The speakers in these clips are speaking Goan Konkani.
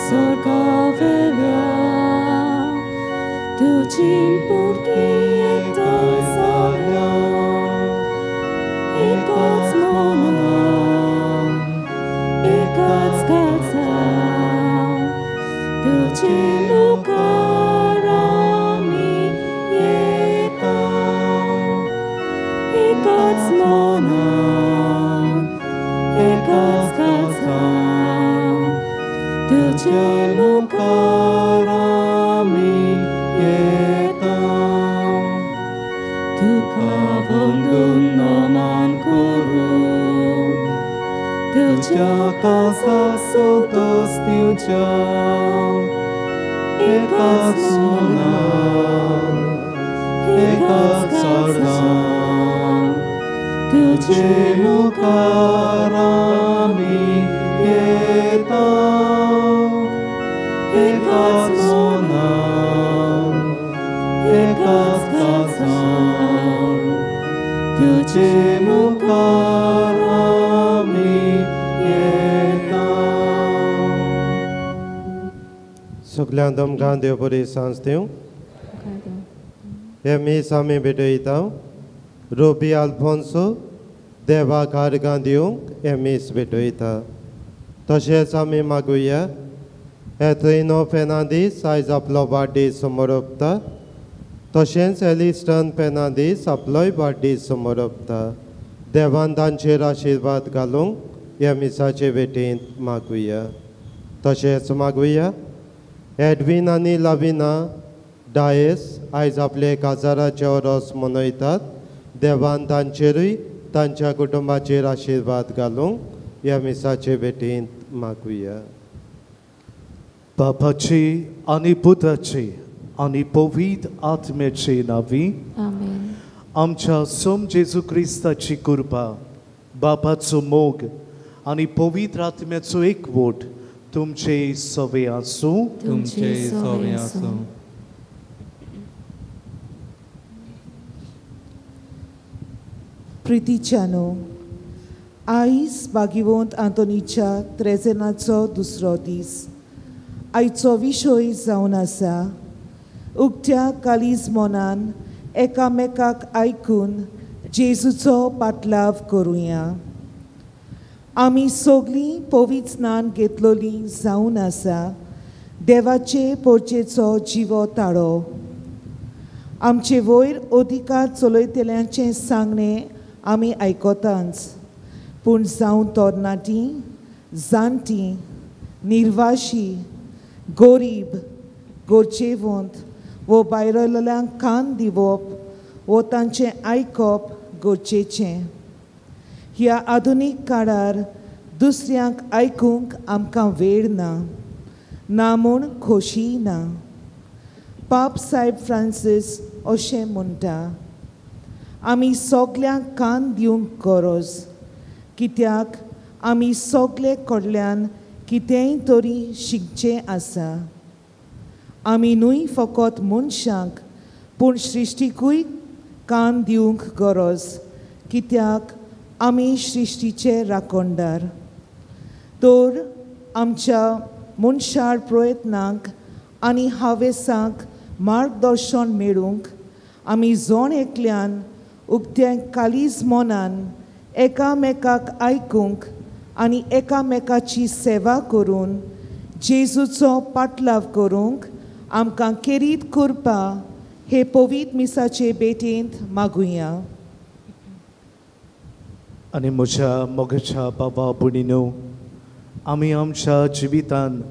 सोर्गावेल्या तुजी पुरकी एकठांय जाल्या एकाच मनान एकाच काळजान तुजे मुखार आमी येता एकाच मनान एकाच काळजान तुजे मुखार आमी येता तुका वंदून नमन करून तुज्या काळजाक संतोष दिवच्या एकाच मनान एकाच काळजान तुजे मुखार आमी येता एकाच मनान एकाच काळजान तुजे मुखार आमी येता. सगळ्यांक तुमकां देव बरी सांज दिवं. हे मीस आमी भेटयता रोबी आल्फोन्सो देवा कारगां दिवंक हे मीस भेटयता. तशेंच आमी मागुया एथ्रिनो फेर्नांदीस आयज आपलो वाडदीस समोरपता. तशेंच एलिस्टन फेर्नांदीस आपलोय वाडदीस समोरपता. देवान तांचेर आशिर्वाद घालूंक ह्या मिसाचे भेटेंत मागुया. तशेंच मागुया एडवीन आनी लाविना डायस आयज आपले काजाराचे रोस मनयतात. देवान तांचेरूय तांच्या कुटुंबाचेर आशिर्वाद घालूंक ह्या मिसाचे भेटेंत मागुया. बापाची आनी पुताची आनी पवित्र आत्म्याचे नांवी आमेन. आमच्या सोम जेजू क्रिस्ताची कृपा, बापाचो मोग आनी पवित्र आत्म्याचो एकवट तुमचे सवे आसूं. तुमचे सवे आसूं. प्रितीच्यानो, आयज भागिवंत आंतोनीच्या त्रेजेनाचो दुसरो दीस. आयचो विशय जावन आसा उक्त्या कालीज मनान एकामेकाक आयकून जेजूचो पाटलाव करुया. आमी सगळीं पवित्र स्नान घेतलोली जावन आसा देवाचे पोरचेचो जिवो ताळो. आमचे वयर अधिकार चलयतल्यांचें सांगणें आमी आयकतांच, पूण जावं तरणाटीं, जाणटीं, निर्वाशी, गोरीब, गरजेवंत वो भायरल्यांक कान दिवप वो तांचें आयकप गरजेचें. ह्या आधुनीक काळार दुसऱ्यांक आयकूंक आमकां वेळ ना, ना म्हूण खोशी ना. पाप सायब फ्रांसीस अशें म्हणटा, आमी सगल्यांक कान दिवंक गरज, कित्याक आमी सगले कडल्यान कितेंय तरी शिकचें आसा. आमी न्हय फकत मनशांक पूण सृश्टीकूय कान दिवंक गरज, कित्याक आमी सृश्टीचे राखणदार. तर आमच्या मनशाळ प्रयत्नांक आनी हावेसांक मार्गदर्शन मेळूंक आमी जण एकल्यान उक्त्या कालीज मनान एकामेकाक आयकूंक आनी एकामेकाची सेवा करून जेजूचो पाटलाव करूंक आमकां केरीत करपा हे पवित्र मिसाचे भेटेंत मागुया. आनी म्हज्या मोगाच्या बाबा भयणीनो, आमी आमच्या जिवितान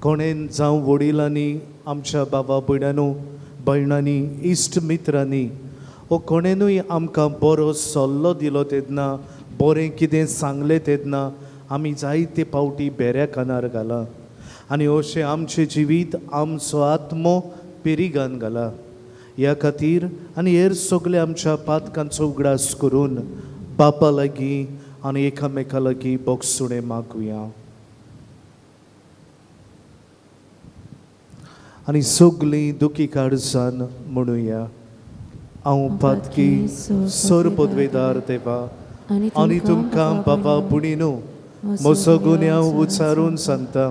कोणेन जावं वडिलांनी, आमच्या बाबा भयणानो भयणांनी, इश्ट मित्रांनी वो कोणेनूय आमकां बरो सल्लो दिलो तेन्ना, बरें कितें सांगलें तेन्ना आमी जायते पावटी बेऱ्या कानार घाला आनी अशें आमचें जिवीत आमचो आत्मो पेरिगान घाला. ह्या खातीर आनी हेर सगळे आमच्या पातकांचो उगडास करून बापा लागीं आनी एकामेका लागीं बोगसुणें मागुया. आनी सगळीं दुखी काळजान म्हणुया, हांव पातकी सर पदवेदार देवा आनी तुमकां बाबा भयणीनो म्हजो गुन्यांव उच्चारून सांगता.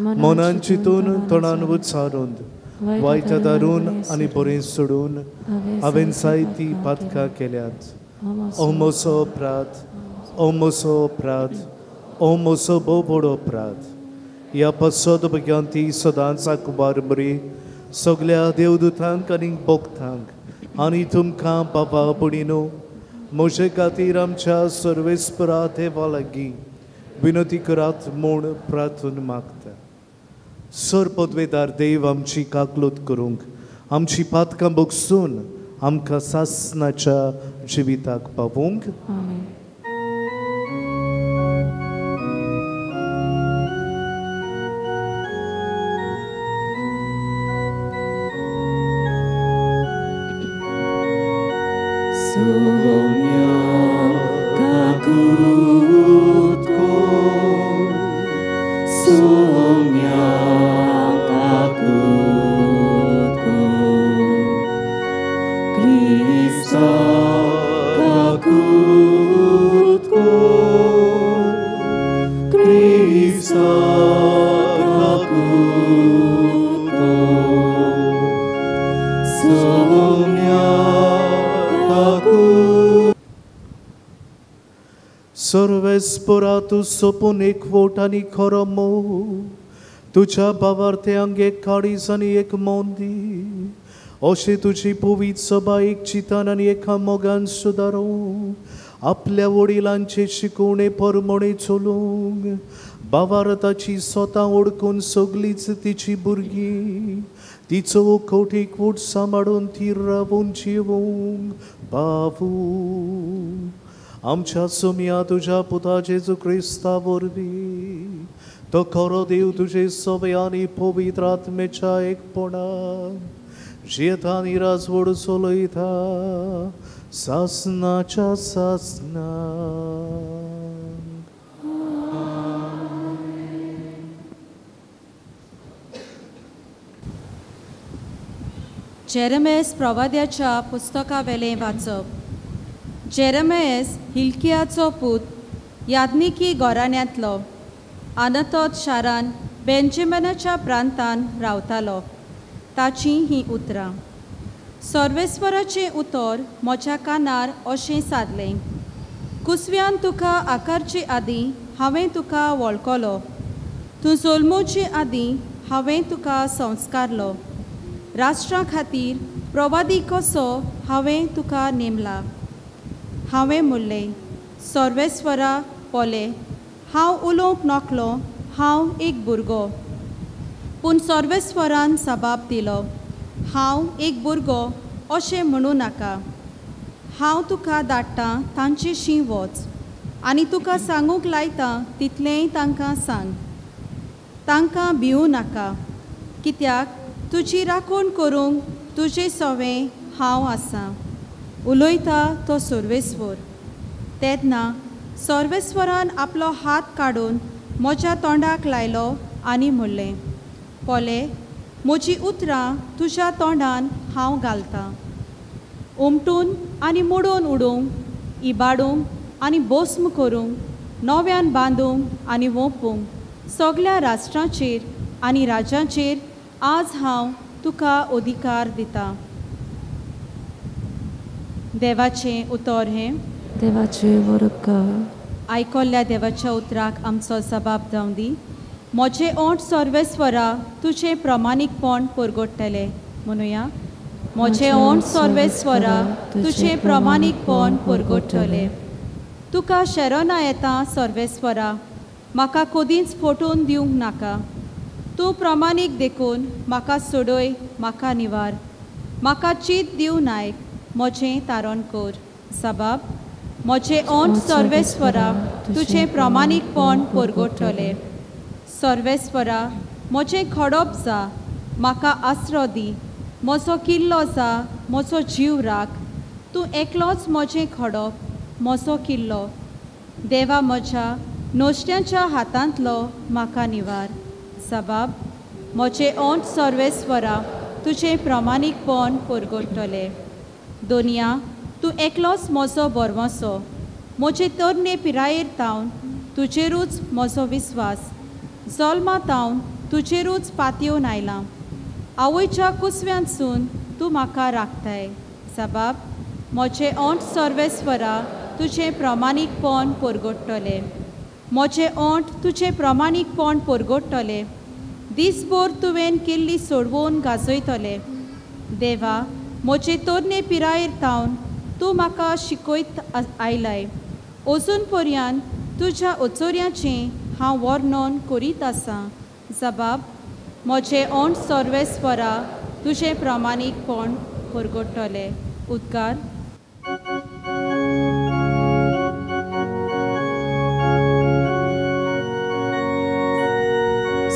मनान चिंतून तोंडान उच्चारून वायट दारून आनी बरें सोडून हांवें जायतीं पातकां केल्यात. ओ म्हजो अपराध, ओ म्हजो अपराध, ओ म्हजो भोव व्हड अपराध. ह्या पासत भुरग्यां सदांच कुमार मरी सगल्या देवदूतांक आनी भक्तांक आनी तुमकां बाबा भयणीनो म्हजे खातीर आमच्या सर्वेस्परा देवा लागीं विनंती करात म्हूण प्रार्थना मागता. सर पदवेदार देव आमची काकलूत करूंक आमची पातकां भोगसून आमकां सासनाच्या जिविताक पावूंक. सर्वेस्परा तूं सोंपून एकवट आनी खरो मोग तुज्या भावार्थ्यांक एक काळीज आनी एक मन दी अशें तुजी पवित्र सभा एक चिंतन आनी एका मोगान सुदारूंक आपल्या वडिलांचे शिकवणे परमणे चलूंक भावार्थाची स्वता ओडकून सगळीच तिची भुरगीं तिचो कोट एकवट सांबाळून ती रावून जिवूंक बाबू. आमच्या सोम्या तुज्या पुता जेजू क्रिस्ता वरवीं तो खरो देव तुजे सभे आनी पवित्र आत्मेच्या एकपणान जियेता आनी राजवड चलयता सासनाच्या सासना. जेरेमेस प्रवाद्याच्या पुस्तकावेलें वाचप. जेरेमेस हिल्कियाचो पूत याज्ञिकी घराण्यांतलो आनतोत शारान बेंजामिनाच्या प्रांतान रावतालो. ताचीं हीं उतरां. सर्वेस्वराचें उतर म्हज्या कानार अशें सादलें, कुसव्यान तुका आकारचे आदीं हांवें तुका वळखलो, तूं जल्मोवचे आदीं हांवें तुका संस्कारलो, राष्ट्रा खातीर प्रवादी कसो हांवें तुका नेमला. हांवें म्हणलें, सर्वेस्वरा पळय, हांव उलोवंक नकलो, हांव एक भुरगो. पूण सर्वेस्वरान जबाब दिलो, हांव एक भुरगो अशें म्हणूं नाका. हांव तुका धाडटां तांचेशी वच आनी तुका सांगूंक लायता तितलेंय तांकां सांग. तांकां भिवूं नाका, कित्याक तुजी राखण करूंक तुजे सवें हांव आसां, उलयता तो सर्वेस्वर. तेन्ना सर्वेस्वरान आपलो हात काडून म्हज्या तोंडाक लायलो आनी म्हणलें, पळय, म्हजीं उतरां तुज्या तोंडान हांव घालतां. उमटून आनी मोडून उडोवंक, इबाडूंक आनी भस्म करूंक, नव्यान बांदूंक आनी वोंपूंक सगल्या राष्ट्रांचेर आनी राज्यांचेर आज हांव तुका अधिकार दितां. देवाचें उतर हें. देवाचें वरपकार. आयकल्ल्या देवाच्या उतराक आमचो जबाब जावं दी. म्हजें ओंठ सर्वेस्वरा तुजें प्रमाणीकपण परगटतलें. म्हणुया, म्हजें ओंठ सर्वेस्वरा तुजें प्रमाणीकपण परगटतलें. तुका शरणा येता सर्वेस्वरा, म्हाका कदींच फटोवन दिवंक नाका. तूं प्रमाणीक देखून म्हाका सोडय, म्हाका निवार, म्हाका चीत दिवं नायक, म्हजें तारण कर. जबाब, म्हजें ओंठ सर्वेस्वरा तुजें प्रमाणीकपण परगटतलें. सर्वेस्वरा म्हजें खडप जा, म्हाका आसरो दी, म्हजो किल्लो जा, म्हजो जीव राख. तूं एकलोच म्हजें खडप, म्हजो किल्लो. देवा म्हज्या नश्ट्यांच्या हातांतलो म्हाका निवार. जबाब, म्हजें ओंठ सर्वेस्वरा तुजें प्रमाणीकपण परगटतलें. दोनया, तूं एकलोच म्हजो भरवंसो. म्हजे तरणे पिरायेर तावन तुजेरूच म्हजो विस्वास. जल्मा तावन तुजेरूच पातयेवन आयलां. आवयच्या कुसव्यांतसून तूं म्हाका राखताय. जबाब म्हजें ओंठ सर्वेस्वरा तुजें प्रमाणीकपण परगट्टलें. म्हजें ओंठ तुजें प्रमाणीकपण परगट्टलें. दीसभर तुवें केल्ली सोडवून गाजयतले. देवा म्हजे तरणे पिरायेर तावन तूं म्हाका शिकयत आयलाय. अजून पर्यंत तुज्या अचोर्याचें हांव वर्णन करीत आसां. जबाब म्हजें ओंठ सर्वेस्वरा तुजें प्रमाणीकपण परगट्टलें. उद्गार.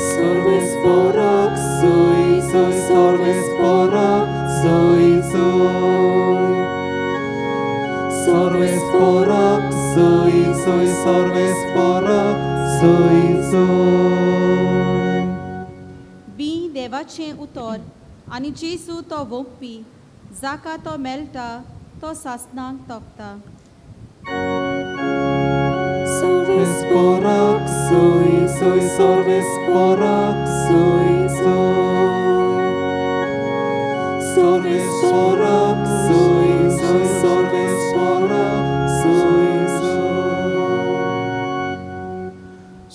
सर्वेस्पराक सोय सोय सर्वेस्पराक सोय सोय सर्वेस्पराक सोय सोय सर्वेस्पराक सोय सोय. बी देवाचें उतर आनी जेजू तो वोंपपी जाका तो मेळटा तो सासणाक तोपता. सर्वेस्पराक सोय सोय सर्वेस्पराक सोय सोय सर्वेस्पराक सोय सोय सर्वेस्पराक सोय सोय.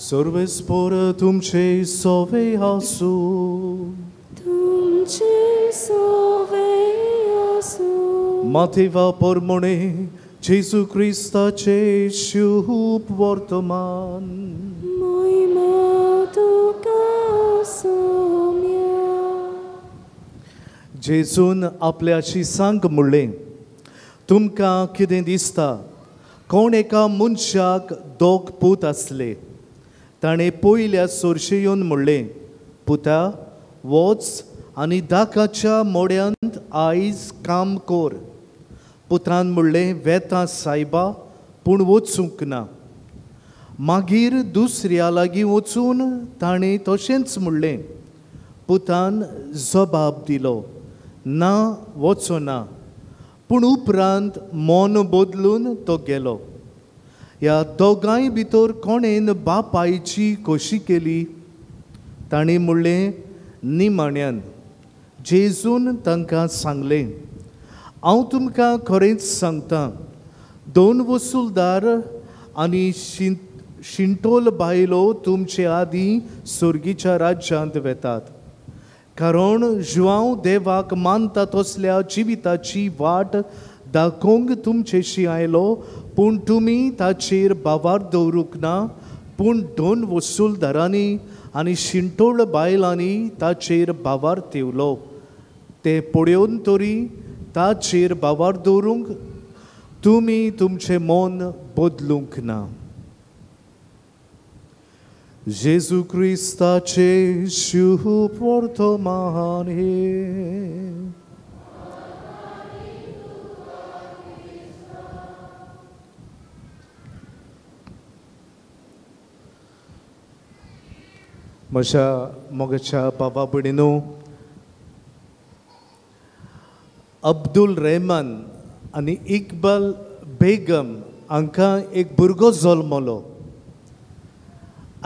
सर्वेस्पर तुमचे सोवे आसूं. तुमचे सोवे आसूं. मातेवा परमणे जेजू क्रिस्ताचे शुभ वर्तमान. महिमा तुका सोम्या. जेजून आपल्या शिसांक म्हणलें, तुमकां कितें दिसता? कोण एका मनशाक दोग पूत आसले. ताणें पयल्या सोरशे येवन म्हणलें, पुता वच आनी दाकाच्या मोड्यांत आयज काम कर. पुतान म्हणलें, वेता सायबा, पूण वचूंक ना. मागीर दुसऱ्या लागीं वचून ताणें तशेंच म्हणलें. पुतान जबाब दिलो, ना वचो ना. पूण उपरांत मन बदलून तो गेलो. ह्या दोगांय भितर कोणेन बापायची खोशी केली? ताणें म्हणलें, निमाण्यान. जेजून तांकां सांगलें, हांव तुमकां खरेंच सांगता, दोन वसुलदार आनी शिंटोल बायलो तुमचे आदीं सर्गीच्या राज्यांत वेतात. कारण जुआंव देवाक मानता तसल्या जिविताची वाट दाखोवंक तुमचेशी आयलो, पूण तुमी ताचेर बावार दवरूंक ना. पूण दोन वसुलदारांनी आनी शिंटोळ बायलांनी ताचेर बावार तेवलो. ते पळोवन तरी ताचेर बावार दवरूंक तुमी तुमचें मन बदलूंक ना. जेजू क्रिस्ताचे शुभ वर्तमान हें. म्हज्या मोगाच्या बाबा भयणीनो, अब्दुल रहमान आनी इकबाल बेगम हांकां एक भुरगो जल्मलो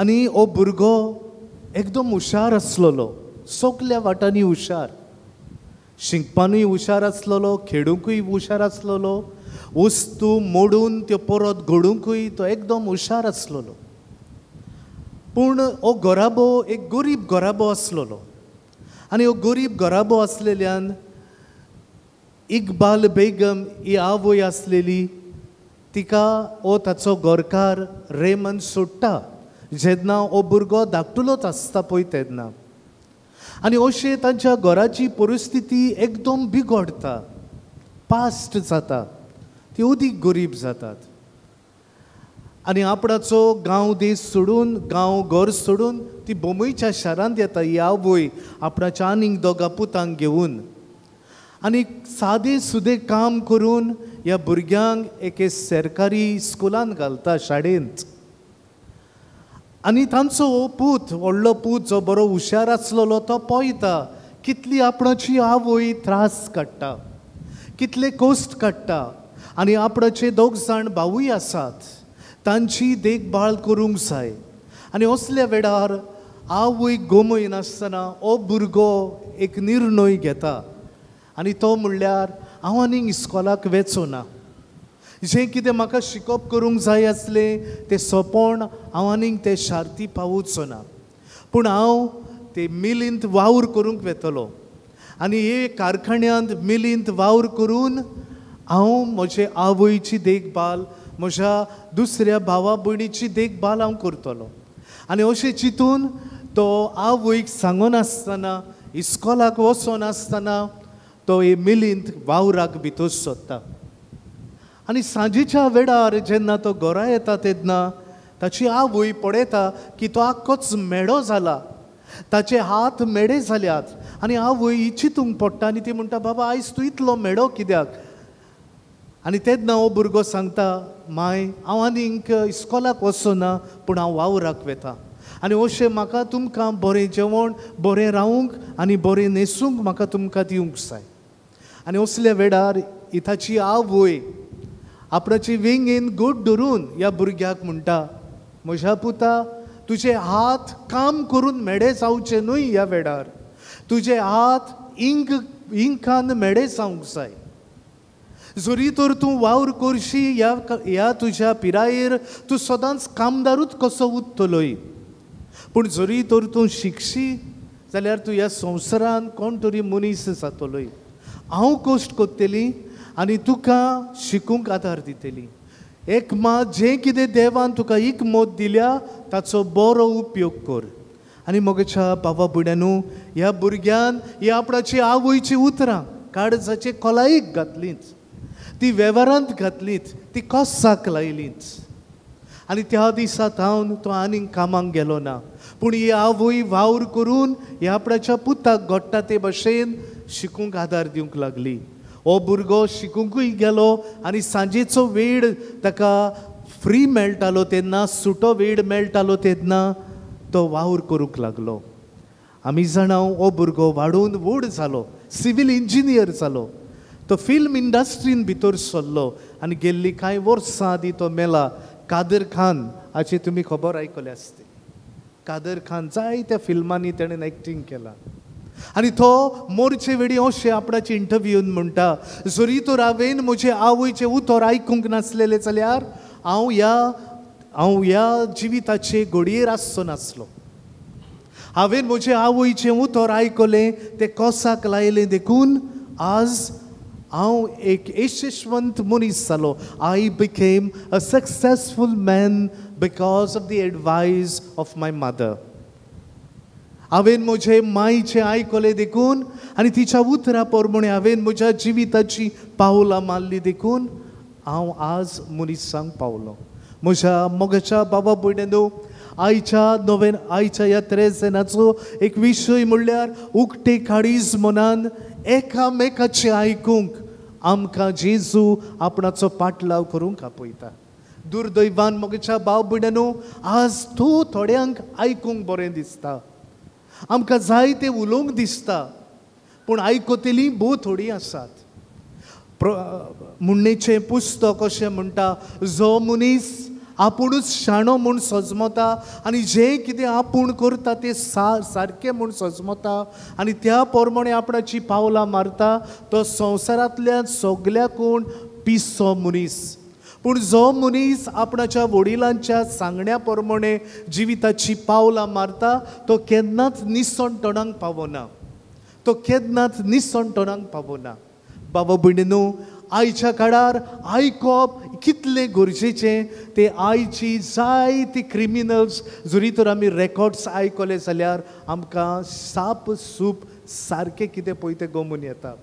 आनी हो भुरगो एकदम हुशार आसलेलो. सगल्या वाटांनी हुशार, शिकपानूय हुशार आसलेलो, खेळुंकूय हुशार आसलेलो, वस्तू मोडून त्यो परत घडुंकूय तो एकदम हुशार आसलेलो. पूण हो घराबो एक गरीब घराबो आसलेलो आनी हो गरीब घराबो आसलेल्यान इकबाल बेगम ही आवय आसलेली, तिका हो ताचो घरकार रेमन सोडटा जेन्ना हो भुरगो धाकटुलोच आसता पळय तेन्ना. आनी अशें तांच्या घराची परिस्थिती एकदम बिगडटा, पास्ट जाता, ती अदीक गरीब जातात आनी आपणाचो गांव देश सोडून, गांव घर सोडून ती बोंबयच्या शारांत येता ही आवय आपणाच्या आनीक दोगा पुतांक घेवन आनी सादे सुदे काम करून ह्या भुरग्यांक एके सरकारी स्कुलांत घालता, शाळेंत. आनी तांचो हो पूत, व्हडलो पूत जो बरो हुशार आसलेलो, तो पळयता कितली आपणाची आवय त्रास काडटा, कितले कश्ट काडटा आनी आपणाचे दोग जाण भावूय आसात, तांची देखभाल करूंक जाय. आनी असल्या वेळार आवय गोमयनासतना हो भुरगो एक निर्णय घेता आनी तो म्हणल्यार हांव आनीक इस्कोलाक वचो ना. जें कितें म्हाका शिकप करूंक जाय आसलें तें सोंपण हांव आनीक तें शार्ती पावचो ना, पूण हांव ते मिलींत वावर करूंक वेतलो आनी हे कारखान्यांत मिलींत वावर करून हांव म्हजे आवयची देखभाल, म्हज्या दुसऱ्या भावा भयणीची देखभाल हांव करतलो. आनी अशें चिंतून तो आवयक सांगनासतना, इस्कोलाक वचनासतना तो हे मिलींत वावराक भितर सोदता. आनी सांजेच्या वेळार जेन्ना तो घरा येता तेन्ना ताची आवय पळयता की तो आख्खोच मेडो जाला, ताचे हात मेडे जाल्यात. आनी आवय ही चिंतूंक पडटा आनी ती म्हणटा, बाबा आयज तूं इतलो मेडो कित्याक? आनी तेन्ना हो भुरगो सांगता, माय हांव आनीक इस्कोलाक वचना, पूण हांव वावराक वेता आनी अशें म्हाका तुमकां बरें जेवण, बरें रावूंक आनी बरें न्हेसूंक म्हाका तुमकां दिवंक जाय. आनी असल्या वेळार ताची आवय आपणाची वेंगेन गोड धरून ह्या भुरग्याक म्हणटा, म्हज्या पुता तुजे हात काम करून मेडे जावचे न्हय, ह्या वेळार तुजे हात इंकान मेडे जावंक जाय. जरी तर तूं वावर करशी ह्या तुज्या पिरायेर तूं सदांच कामदारूच कसो उरतलोय, पूण जरी तर तूं शिकशी जाल्यार तूं ह्या संवसारान कोण तरी मनीस जातलोय. हांव कश्ट करतली आनी तुका शिकूंक आदार दितली. एक मात जें कितें देवान तुका एक मत दिल्या ताचो बरो उपयोग कर. आनी म्हज्या बाबा भुरग्यांनू, ह्या भुरग्यान ह्या आपणाची आवयची उतरां काळजाचे खोलायेक घातलींच, ती वेव्हारांत घातलीच, ती कोसाक लायलीच. आनी त्या दिसा थावन तो आनीक कामाक गेलो ना, पूण ही आवय वावर करून ह्या आपणाच्या पुताक घडटा ते भशेन शिकूंक आदार दिवंक लागली. हो भुरगो शिकूंकूय गेलो आनी सांजेचो वेळ ताका फ्री मेळटालो तेन्ना, सुटो वेळ मेळटालो तेन्ना तो वावर करूंक लागलो. आमी जाणा हो भुरगो वाडून व्हड जालो, सिवील इंजिनियर जालो, तो फिल्म इंडस्ट्रीन भितर सरलो आनी गेल्ली कांय वर्सां आदीं तो मेला. कादर खान हाची तुमी खबर आयकल्या आसतली. कादर खान जायत्या फिल्मांनी तेणें एक्टींग केलां आनी तो मोरचे वेळी अशें आपणाचे इंटरव्यून म्हणटा, जरी तर हांवें म्हजे आवयचें उतर आयकूंक नासलेलें जाल्यार हांव ह्या जिविताचे घडयेर आसचो नासलो. हांवें म्हजे आवयचें उतर आयकलें, तें कोसाक लायलें, देखून आज हांव एक यशस्वंत मनीस जालो. I became a successful man because of the advice of my mother. हांवें म्हजे मायचें आयकलें देखून आनी तिच्या उतरा प्रमाणे हांवें म्हज्या जिविताची पावलां मारली देखून हांव आज मनीसांक पावलो. म्हज्या मोगाच्या बाबा भयणीनो, आयच्या नवेन आयच्या ह्या त्रेजनाचो एक विशय म्हणल्यार उक्ते काळीज मनान एकामेकाचें आयकूंक आमकां जेजू आपणाचो पाटलाव करूंक आपयता. दुर्दैवान म्हज्या भाव भयणीनो, आज तूं थोड्यांक आयकूंक बरें दिसता, आमकां जाय तें उलोवंक दिसता, पूण आयकतलीं भोव थोडीं आसात. म्हणणेचें पुस्तक अशें म्हणटा, जो मनीस आपुणूच शाणो म्हूण सजमता आनी जें कितें आपूण करता तें सारकें म्हूण सजमता आनी त्या प्रमाणे आपणाची पावलां मारता, तो संवसारांतल्यान सगल्याकून पिसो मनीस. पूण जो मनीस आपणाच्या वडिलांच्या सांगण्या प्रमाणे जिविताची पावलां मारता तो केन्नाच निसणटणाक पावना, तो केन्नाच निसणटणाक पावना. बाबा भयणीनो, आयच्या काळार आयकप कितलें गरजेचें तें आयची जायती क्रिमिनल्स जरी तर आमी रेकॉर्ड्स आयकले जाल्यार आमकां साप सूप सारकें कितें पळय तें गमून येता.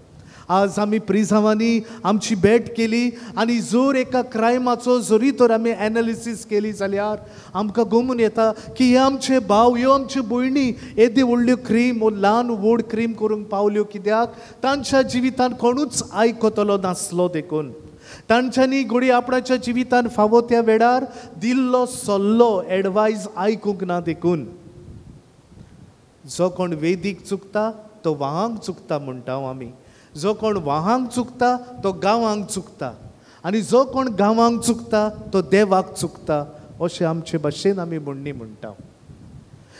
आज आमी प्रिजांवांनी आमची भेट केली आनी जर एका क्रायमाचो जरी तर आमी एनालिसीस केली जाल्यार आमकां गमून येता की हे आमचे भाव, ह्यो आमच्यो भयणी येदी व्हडल्यो क्रीम ल्हान व्हड क्रीम करूंक पावल्यो कित्याक तांच्या जिवितान कोणूच आयकतलो नासलो देखून तांच्यांनी घडये आपणाच्या जिवितान फावो त्या वेळार दिल्लो सल्लो एडवायज आयकूंक ना देखून. जो कोण वेदीक चुकता तो वाहांक चुकता म्हणटा आमी, जो कोण वाहांक चुकता तो गांवांक चुकता आनी जो कोण गांवांक चुकता तो देवाक चुकता, अशें आमचे भाशेन आमी म्हणणी म्हणटा.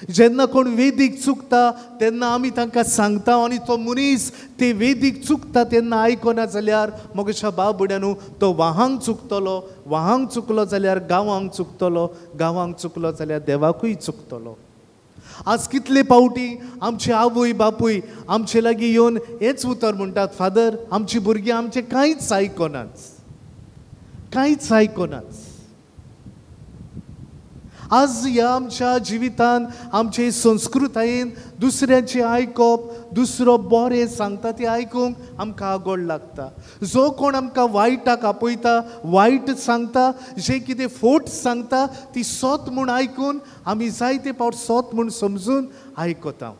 जेन्ना कोण वेदीक चुकता तेन्ना आमी तांकां सांगता आनी तो मनीस ते वेदीक चुकता तेन्ना आयकना जाल्यार मोगेशा भाव भयणांनो तो वाहांक चुकतलो, वाहांक चुकलो जाल्यार गांवांक चुकतलो, गांवांक चुकलो जाल्यार देवाकूय चुकतलो. आज कितले पावटी आमचे आवय बापूय आमचे लागीं येवन हेंच उतर म्हणटात, फादर आमची भुरगीं आमचें कांयच आयकनाच, कांयच आयकनाच. आज ह्या आमच्या जिवितान आमचे संस्कृतायेन दुसऱ्याचें आयकप, दुसरो बरें सांगता तें आयकूंक आमकां आगोळ लागता. जो कोण आमकां वायटाक आपयता, वायट सांगता, जें कितें फोट सांगता ती सोत म्हूण आयकून आमी जायते पावट सोत म्हूण समजून आयकता.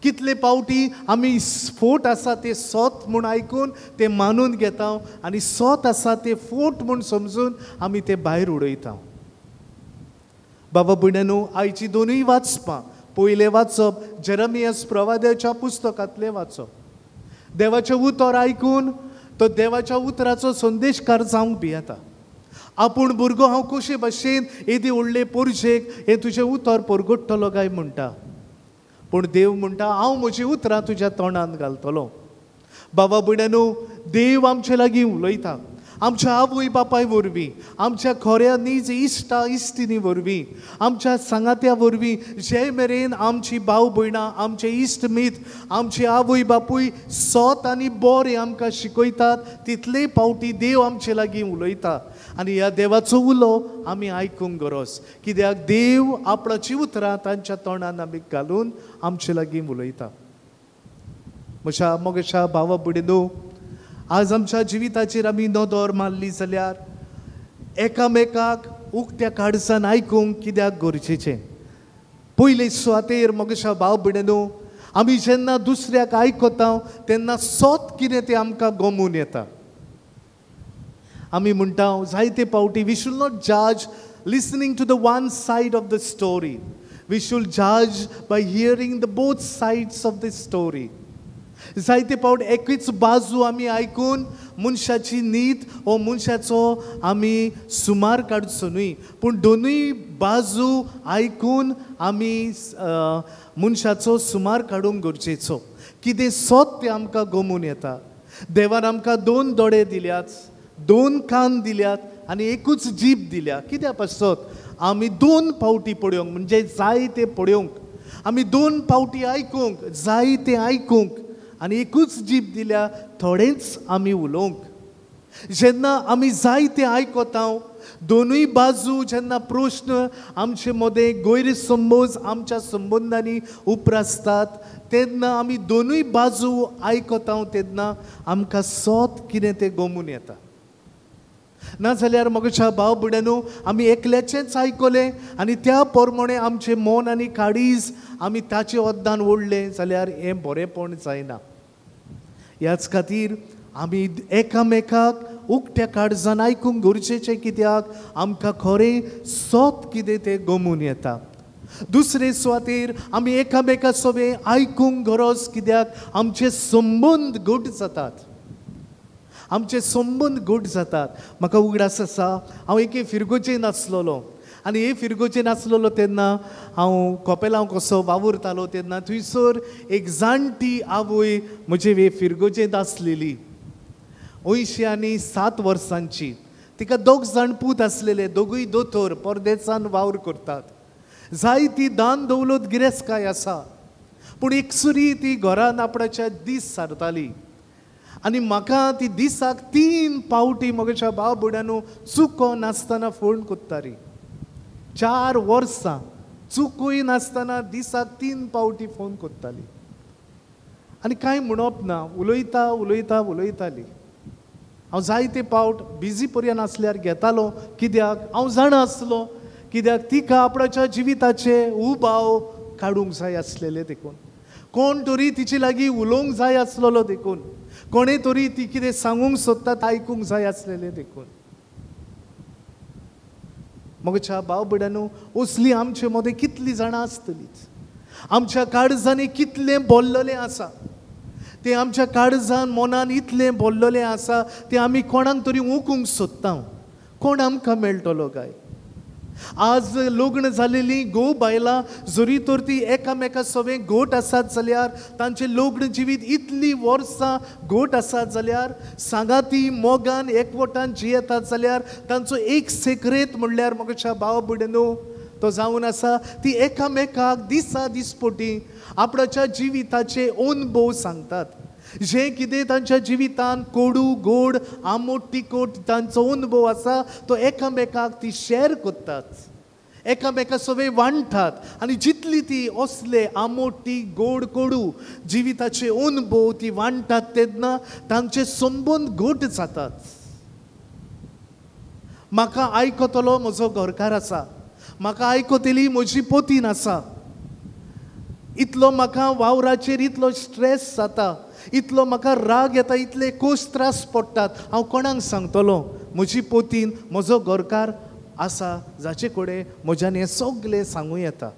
कितले पावटी आमी फोट आसा ते सोत म्हूण आयकून तें मानून घेता आनी सोत आसा ते फोट म्हूण समजून आमी ते भायर उडयता. बाबा भयणांनो आयची दोनूय वाचपां, पयलें वाचप जेरमियास प्रवाद्याच्या पुस्तकांतलें वाचप. देवाचें उतर आयकून तो देवाच्या उतराचो संदेशकार जावंक भियेता. आपूण भुरगो हांव कशे भाशेन येदी व्हडले पोरजेक हें तुजें उतर परगट्टलो काय म्हणटा, पूण देव म्हणटा हांव म्हजीं उतरां तुज्या तोंडांत घालतलो. बाबा भयणांनो देव आमचे लागीं उलयता, आमच्या आवय बापाय वरवीं, आमच्या खऱ्या नीज इश्टा इश्टिणी वरवीं, आमच्या सांगात्या वरवीं. जे मेरेन आमची भाव भयणां, आमचे इश्ट मित्र, आमचे आवय बापूय सोत आनी बरें आमकां शिकयतात तितले पावटी देव आमचे लागीं उलयता. आनी ह्या देवाचो उलो आमी आयकूंक गरज, कित्याक देव आपणाची उतरां तांच्या तोंडान आमी घालून आमचे लागीं उलयता. म्हज्या मोगेशा भावा भयणींनो आज आमच्या जिविताचेर आमी नदर मारली जाल्यार एकामेकाक उक्त्या काळजान आयकूंक कित्याक गरजेचें. पयले सुवातेर मोगेशा भाव भयणींनो आमी जेन्ना दुसऱ्याक आयकता तेन्ना सोत कितें तें आमकां गमून येता. आमी म्हणटा जायते पावटी we should not जज listening to the one side of the story, we should जज by hearing the both sides of the story. जायते पावट एकूच बाजू आमी आयकून मनशाची नीत वो मनशाचो आमी सुमार काडचो न्हय, पूण दोनूय बाजू आयकून आमी मनशाचो सुमार काडूंक गरजेचो. कितें सोत तें आमकां गमून येता. देवान आमकां दोन दोळे दिल्यात, दोन कान दिल्यात आनी एकूच जीब दिल्या. कित्या पासत आमी दोन पावटी पळोवंक, म्हणजे जाय तें पळोवंक, आमी दोन पावटी आयकूंक, जाय तें आयकूंक, आनी एकूच जीब दिल्या थोडेंच आमी उलोवंक. जेन्ना आमी जाय तें आयकता, दोनूय बाजू जेन्ना प्रश्न आमचे मदें गैरसमज आमच्या संबंदांनी उप्रासतात तेन्ना आमी दोनूय बाजू आयकता तेन्ना आमकां सोत कितें तें गमून येता. नाजाल्यार म्हज्या भाव भयणांनो आमी एकल्याचेंच आयकलें आनी त्या प्रमाणे आमचें मन आनी काळीज आमी ताचे वद्दान ओडलें जाल्यार हें बरेंपण जायना. ह्याच खातीर आमी एकामेकाक उक्त्या काळजान आयकूंक गरजेचें, कित्याक आमकां खरें सोत कितें तें गमून येता. दुसरे सुवातेर आमी एकामेका सोबें आयकूंक गरज, कित्याक आमचे संबंद घट जातात, आमचे संबंद घट जातात. म्हाका उगडास आसा हांव एके फिरगोजेन आसलेलो आनी हे फिरगोजेन आसलेलो तेन्ना हांव कोपेलांव कसो वावुरतालो तेन्ना थंयसर एक जाणटी आवय म्हजे हे फिरगोजेंत आसलेली, 87 वर्सांची. तिका दोग जाण पूत आसलेले, दोगूय दोतोर, परदेसान वावर करतात. जायती दान दौलत गिरेस्तकाय आसा, पूण एकसुरी ती घरान आपणाच्या दीस सारताली. आनी म्हाका ती दिसाक 3 पावटी म्हज्या भाव भयणांनो चुको नासतना फोन कोत्ताली. 4 वर्सां चुकूय नासतना दिसाक 3 पावटी फोन कोत्ताली आनी कांय म्हणप ना, उलयता उलयता उलयताली. हांव जायते पावट बिजी पर्यंत आसल्यार घेतालो, कित्याक हांव जाणा आसलो कित्याक तिका आपणाच्या जिविताचे उबाव काडूंक जाय आसलेले देखून, कोण तरी तिचे लागीं उलोवंक जाय आसलेलो देखून, कोणे तरी ती कितें सांगूंक सोदता आयकूंक जाय आसलेलें देखून. म्हज्या भाव भयणांनो असली आमचे मदें कितलीं जाणां आसतलीच, आमच्या काळजांनी कितलें बोल्ललें आसा तें, आमच्या काळजान मनान इतलें बोल्ललें आसा तें आमी कोणाक तरी ओकूंक सोदता, कोण आमकां मेळटलो काय? आज लग्न जालेली घोव बायलां जरी तर ती एकामेका सवें घोट आसात जाल्यार तांचें लग्न जिवीत इतलीं वर्सां घोट आसात जाल्यार सांगाती मोगान एकवटान जियेतात जाल्यार तांचो एक सेक्रेत म्हणल्यार म्हज्या भाव भयणीनो तो जावन आसा ती एकामेकाक दिसा दिसपोटी आपणाच्या जिविताचे अनुभव सांगतात. जें कितें तांच्या जिवितान कोडू गोड आमोट तिकोट तांचो अनुभव आसा तो एकामेकाक ती शेर करतात, एकामेका सवें वांट्टात. आनी जितली ती असले आमोट ती गोड कोडू जिविताचे अनुभव ती वांट्टात तेन्ना तांचे संबंद घट जातात. म्हाका आयकतलो म्हजो घरकार आसा, म्हाका आयकतली म्हजी पतीन आसा, इतलो म्हाका वावराचेर इतलो स्ट्रेस जाता, इतलो म्हाका राग येता, इतले कोस त्रास पडटात, हांव कोणाक सांगतलो? म्हजी पतीन म्हजो घरकार आसा जाचे कडेन म्हज्यान हें सगळें सांगूं येता.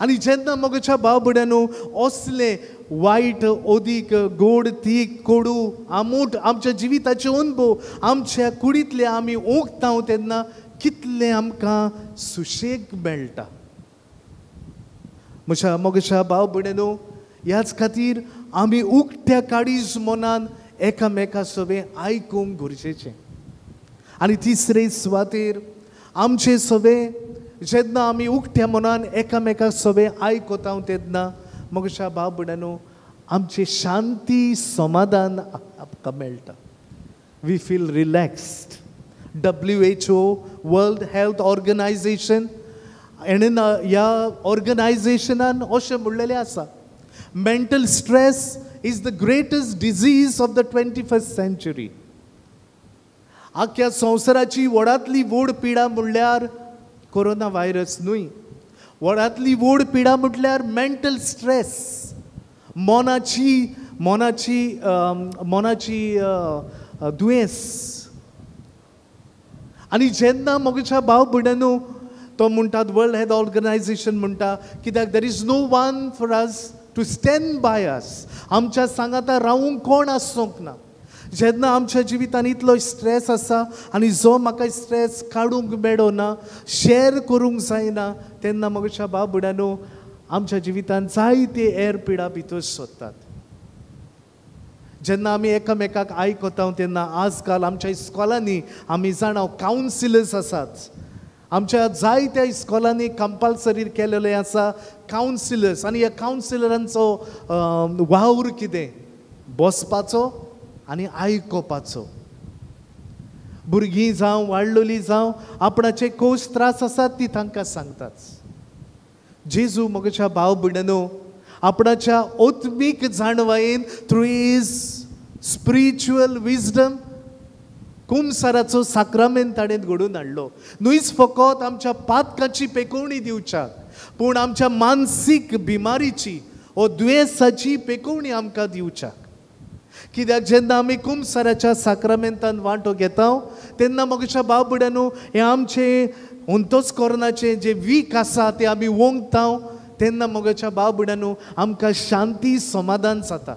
आनी जेन्ना म्हज्या भाव भयणीनो असले वायट अदीक गोड तीख कोडू आमूट आमच्या जिविताचे अनुभव आमच्या कुडींतले आमी ओंकता तेन्ना कितलें आमकां सुशेग मेळटा. म्हज्या मोगेशा भाव भयणीनो ह्याच खातीर आमी उक्त्या काळीज मनान एकामेका सवें आयकूंक गरजेचें. आनी तिसरे सुवातेर आमचे सवें जेन्ना आमी उक्त्या मनान एकामेका सवें आयकता तेन्ना म्हज्या भाव भयणीनो आमचें शांती समाधान आमकां मेळटा. We feel relaxed. WHO World Health Organization हेणें ह्या ऑर्गनायझेशनान अशें म्हणलेलें आसा, mental stress is the greatest disease of the 21st century. आख्या संवसाराची व्हडांतली व्हड पिडा म्हणल्यार कोरोना व्हायरस न्हय, व्हडांतली व्हड पिडा म्हटल्यार मेंटल स्ट्रेस, मनाची मनाची मनाची दुयेंस. आनी जेन्ना म्हज्या भाव भयणीनो तो म्हणटात वर्ल्ड हेल्थ ऑर्गनायझेशन म्हणटा कित्याक there is no one for us to stand by us. आमच्या सांगाता रावूंक कोण आसूंक ना. जेन्ना आमच्या जिवितान इतलो स्ट्रेस आसा आनी जो म्हाका स्ट्रेस काडूंक मेळना, शेर करूंक जायना, तेन्ना म्हज्या भाव भयणीनो आमच्या जिवितान जायते एर पिडा भितर सोदतात. जेन्ना आमी एकामेकाक आयकता तेन्ना आजकाल आमच्या इस्कॉलांनी आमी जाणा कावन्सिलर्स आसात. आमच्या जायत्या इस्कॉलांनी कंपल्सरी केलेलें आसा कावन्सिलर्स. आनी ह्या कावन्सिलरांचो वावर कितें? बसपाचो आनी आयकुपाचो. भुरगीं जावं वाडलोलीं जावं आपणाचे कोस त्रास आसात ती तांकां सांगतात. जेजू म्हज्या भाव भयणीनो आपणाच्या आत्मीक जाणवायेन थ्रू his spiritual wisdom कुमसाराचो साक्रामेंत ताणें घडोवन हाडलो. न्हूच फकत आमच्या पातकाची पेकोवणी दिवच्याक पूण आमच्या मानसीक बिमारीची ओ दुयेंसाची पेकोवणी आमकां दिवच्याक. कित्याक जेन्ना आमी कुमसाराच्या साक्रामेंतान वांटो घेता तेन्ना म्हज्या भाव भयणीनो हें आमचें अंतस्करणाचें जें वीक आसा तें आमी वोंगता तेन्ना म्हज्या भाव भयणीनो आमकां शांती समाधान जाता.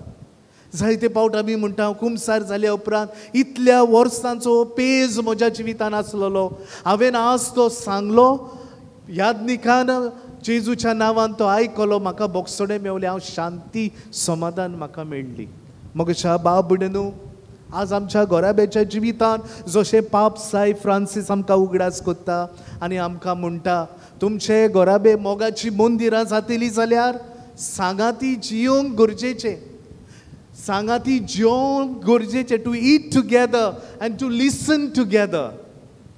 जायते पावट आमी म्हणटा कुमसार जाल्या उपरांत इतल्या वर्सांचो पेज म्हज्या जिवितान आसलेलो, हांवें आज तो सांगलो, यादनिकान जेजूच्या नांवान तो आयकलो, म्हाका बोगसणें मेवलें, हांव शांती समाधान म्हाका मेळ्ळी. म्हज्या भाव भयणीनो आज आमच्या घराब्याच्या जिवितान जशें पाप सायब फ्रांसीस आमकां उगडास करता आनी आमकां म्हणटा तुमचे घराबे मोगाची मंदिरां जातली जाल्यार सांगाती जियोंक गरजेचें, सांगाती जेवंक गरजेचें, to eat together and to listen together.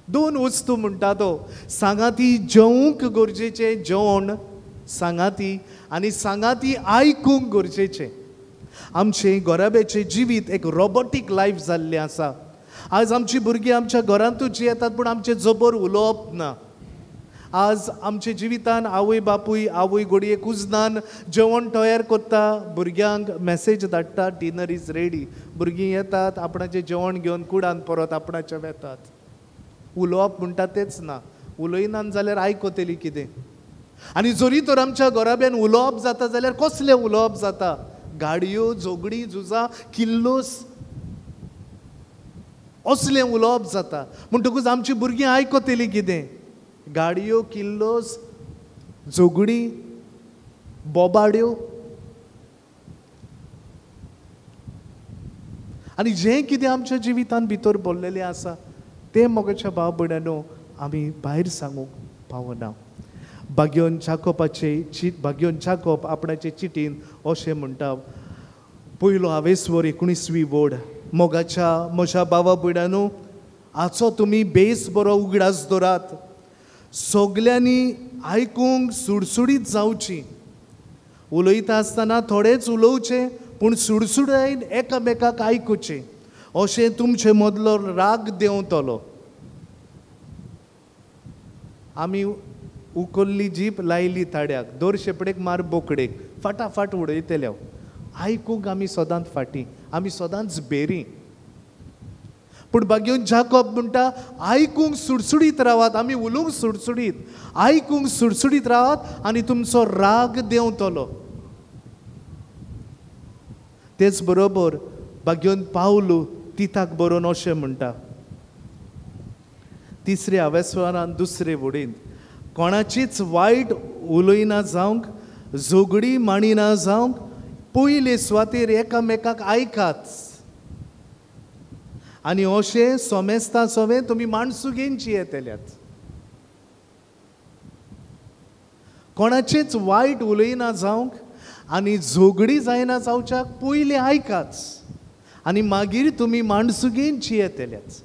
दोन वस्तू म्हणटा तो, सांगाती जेवंक गरजेचें जेवण सांगाती आनी सांगाती आयकूंक गरजेचें. आमचें घराब्याचें जिवीत एक रोबोटीक लायफ जाल्लें आसा. आज आमची भुरगीं आमच्या घरांतूच जियेतात पूण आमचें जबर उलोवप ना. आज आमच्या जिवितान आवय बापूय आवय घडये कुजनान जेवण तयार करता, भुरग्यांक मॅसेज धाडटा डिनर is ready, भुरगीं येतात आपणाचें जेवण घेवन कुडान परत आपणाचें वेतात. उलोवप म्हणटा तेच ना, उलयनान जाल्यार आयकतली कितें? आनी जरी तर आमच्या घराब्यान उलोवप जाता जाल्यार कसलें उलोवप जाता? गाडयो, झगडीं, झुजां, किल्लोस असलें उलोवप जाता. म्हणटकूच आमची भुरगीं आयकतली कितें? गाडयो, किल्लोस, झगडी, बोबाड्यो आनी जें कितें आमच्या जिवितान भितर बोल्लेलें आसा तें मोगाच्या भाव भयणांनो आमी भायर सांगूंक पावना. भाग्योन जाकोबाचे भाग्योन जाकोब आपणाचे चिटीन अशें म्हणटा, पयलो हावेसवर 19वी वोड, मोगाच्या म्हज्या भावा भयणांनो, आचो तुमी बेस बरो उगडास दवरात, सगल्यांनी आयकूंक सुडसुडीत जावची, उलयता आसतना थोडेच उलोवचें पूण सुडसुडायन एकामेकाक आयकुचें, अशें तुमचे मदलो राग देंवतलो. आमी उखल्ली जीप लायली ताड्याक, दर शेपडेक मार बोकडेक, फाटाफाट उडयतले. आयकूंक आमी सदांच फाटीं, आमी सदांच बेरी. पूण भाग्योन जाकोब म्हणटा आयकूंक सुडसुडीत रावात, आमी उलोवंक सुडसुडीत, आयकूंक सुडसुडीत रावात आनी तुमचो राग देंवतलो. तेच बरोबर भाग्योन पावलू तिताक बरोवन अशें म्हणटा, तिसऱ्या हावेसवारान दुसरे वडीन, कोणाचीच वायट उलयना जावंक, झगडी मांडिना जावंक, पयले सुवातेर एकामेकाक आयकात आनी अशें सोमेस्ता सोवें तुमी माणसुगेनची येतल्यात. कोणाचेच वायट उलयना जावंक आनी झगडी जायना जावच्याक पयलीं आयकात आनी मागीर तुमी माणसुगेनची येतल्यात.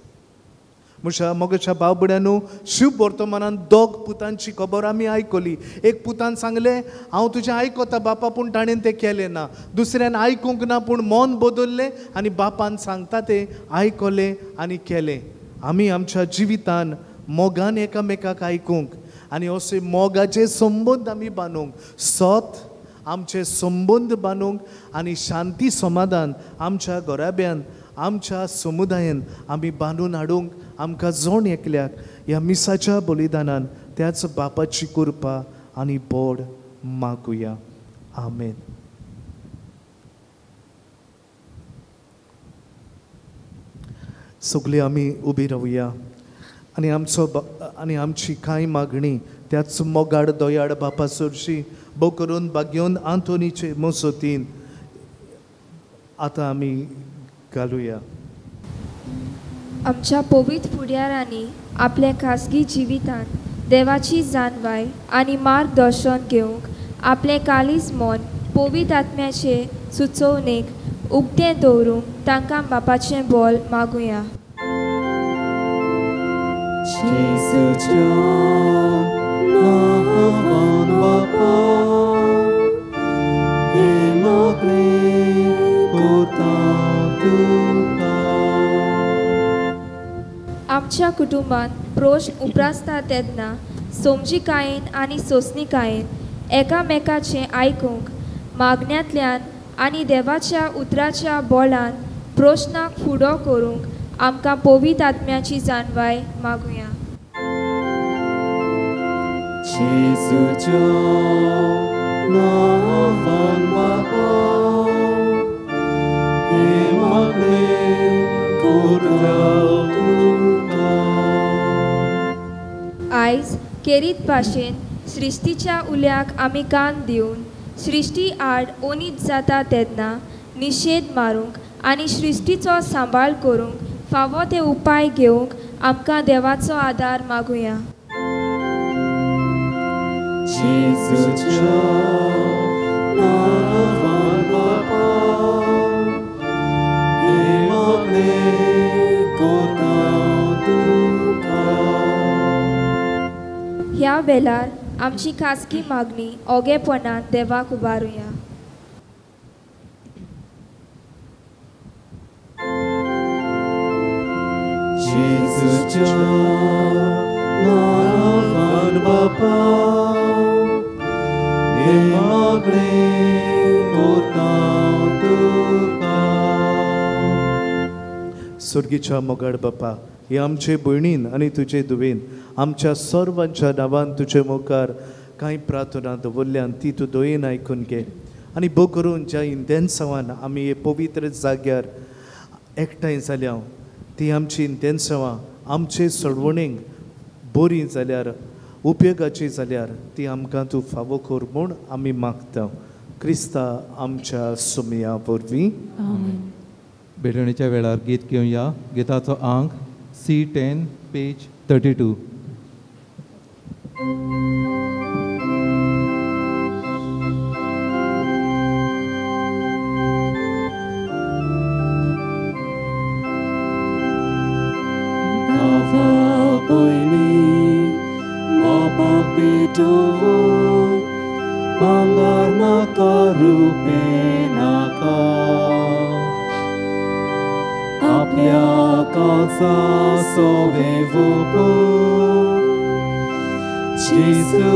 म्हज्या मोगाच्या भाव भयणांनो, शुभ वर्तमानान दोग पुतांची खबर आमी आयकली. एक पुतान सांगलें हांव तुजें आयकता बापा, पूण ताणें तें केलें ना. दुसऱ्यान आयकूंक ना पूण मन बदल्लें आनी बापान सांगता तें आयकलें आनी केलें. आमी आमच्या जिवितान मोगान एकामेकाक आयकूंक आनी अशे मोगाचे संबंद आमी बांदूंक, सत आमचे संबंद बांदूंक आनी शांती समाधान आमच्या घराब्यान, आमच्या समुदायान आमी बांदून हाडूंक आमकां जण एकल्याक ह्या मिसाच्या बलिदानान त्याच बापाची कृपा आनी बोड मागुया. आमेन. सगळीं आमी उबी रावया आनी आमचो आनी आमची कांय मागणी त्याच मोगाड दयाळ बापा सरशी भोव करून भाग्योन आंतोनीचे मसतीन आतां आमी घालुया. आमच्या पवित्र फुडारांनी आपल्या खासगी जिवितांत देवाची जाणवाय आनी मार्गदर्शन घेवंक आपलें काळीज मन पवित्र आत्म्याचे सुचोवणेक उक्तें दवरूंक तांकां बापाचें बोल मागुया. आमच्या कुटुंबांत प्रश्न उप्रासता तेन्ना समजिकायेन आनी सोंसणिकायेन एकामेकाचें आयकूंक मागण्यांतल्यान आनी देवाच्या उतराच्या बोलान प्रश्नाक फुडो करूंक आमकां पवित्र आत्म्याची जाणवाय मागुया. आयज केरीत भाशेन सृश्टीच्या उल्याक आमी कान दिवन सृश्टी आड ओनीत जाता तेन्ना निशेध मारूंक आनी सृश्टीचो सांबाळ करूंक फावो ते उपाय घेवंक आमकां देवाचो आदार मागुया. ह्या वेळार आमची खासगी मागणी ओगेपणान देवाक उबारुया. स्वर्गीच्या मोगाळ बापा, हे आमचे भयणीन आनी तुजे धुवेन आमच्या सर्वांच्या नांवान तुजे मुखार कांय प्रार्थना दवरल्यान ती तूं दयेन आयकून घे आनी भो करून ज्या इंतेन्सांवान आमी हे पवित्र जाग्यार एकठांय जाल्या ती आमची इंतेन्सांवां आमचे सोडवणेक बरी जाल्यार उपयोगाची जाल्यार ती आमकां तूं फावो कर म्हूण आमी मागता क्रिस्ता आमच्या सुमया वरवीं. भेटवणीच्या वेळार गीत घेवया. गिताचो आंक C10 page 32. भांगर नाका रुपे नाका आपल्या काळजा सोवे वोपू जेजू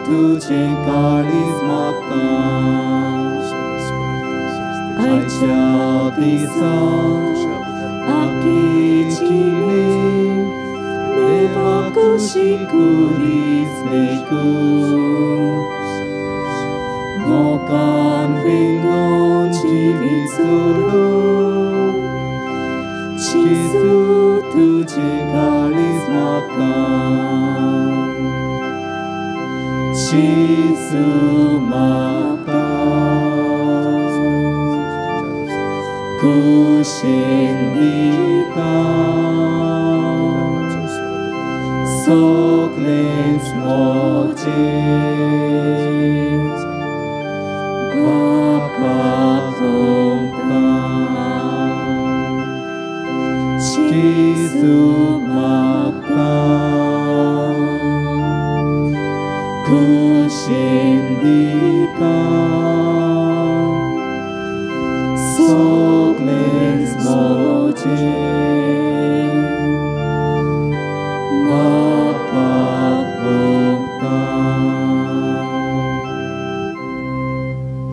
तुजें काळीज मागता आयच्या दिसा आपली जिणे देवा कुशी कुरीस लेकू मोकान विंगोन जिवीत सोडू जेजू तुजें काळीज मागता जेजू मागता कुशीन दिता सगळेंच म्हजें बापा भोगता जेजू मागता कुशीन दिता सगळेंच म्हजें बापा भोगता.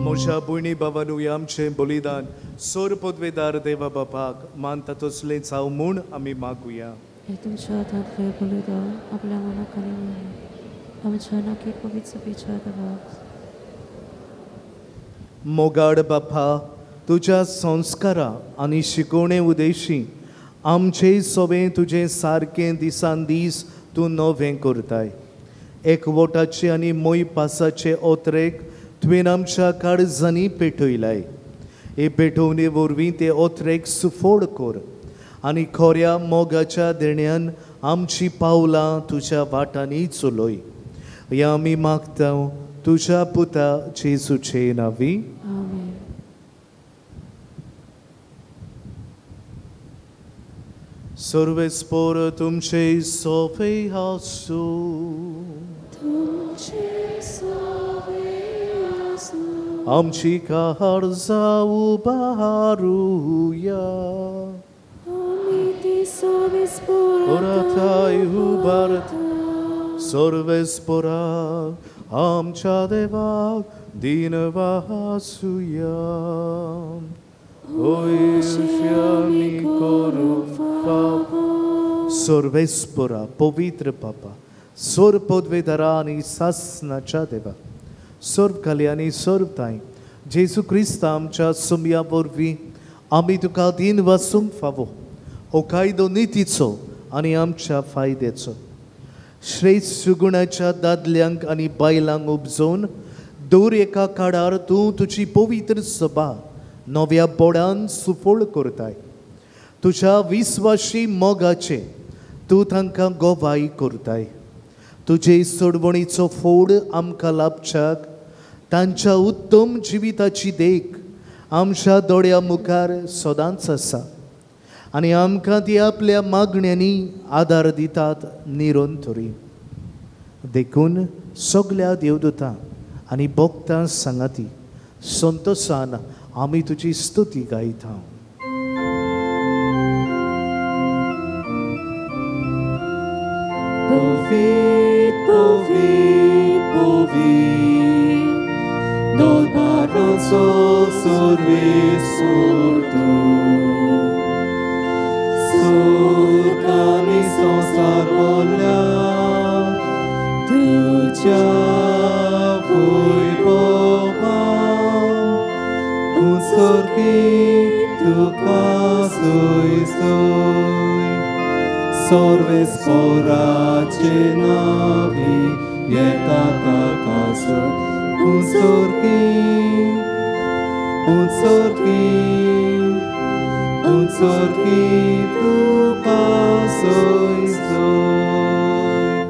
म्हज्या भयणी भावानू आमचें बलिदान सोर पदवेदार देवा बापाक मानता तसलें जावं म्हूण आमी मागुया. हे तुमच्या हातांतलें बलिदान आपल्या मनाक आनी आमच्या नाकी पवित्र सभेच्या देवाक. मोगाड बापा तुज्या संस्कारा आनी शिकोवणे उदेशी आमचे सोबें तुजें सारकें दिसान दीस तूं नवें करताय. एकवटाचे आनी मोयपासाचे ओतरेक तुवें आमच्या काळजांनी पेटयलाय. हे पेटोवणे वरवीं ते ओतरेक सुफोड कर आनी खोऱ्या मोगाच्या देण्यान आमची पावलां तुज्या वाटांनी चलय. हें आमी मागता तुज्या पुता जेजूचे नांवी. सर्वेस्पोर तुमचे सोफे आसूं. आमची काळजां उबारुया उरताय उबारता सर्वेस्पोरा आमच्या देवाक दिनवासुया. आमी करूंक फावो. सर्वेस्पोरा पवित्र पापा सोर पदवेदारा आनी सासनाच्या देवा सर्व काली आनी सर्व ताय जेजू क्रिस्त आमच्या सुमया वरवीं आमी तुका दिन वासूंक फावो हो कायदो नितीचो आनी आमच्या फायद्याचो. श्रेश्ठ सुगुणाच्या दादल्यांक आनी बायलांक उपजोवन दर एका काळार तूं तुजी पवित्र सभा नव्या बोडान सुफळ करताय. तुज्या विस्वाशी मोगाचे तूं तांकां गवाय करताय. तुजे सोडवणीचो फोड आमकां लाभच्याक तांच्या उत्तम जिविताची देख आमच्या दोळ्या मुखार सदांच आसा आनी आमकां ती आपल्या मागण्यांनी आदार दितात निरंतरी. देखून सगल्या देवदूतां आनी भक्तां सांगाती संतोसान आमी तुजी स्तुती गायता. Povit, povit, povit, dol baranzo sorves ortu. Sul संसार बोल्या तुझ्या वैभवान उत्सर्गी तुका सोय सोय सर्वेस्पोराचे नावी येता ताका उंचोरकी उंचोरकी उंचोरकी तुका सोय सोय.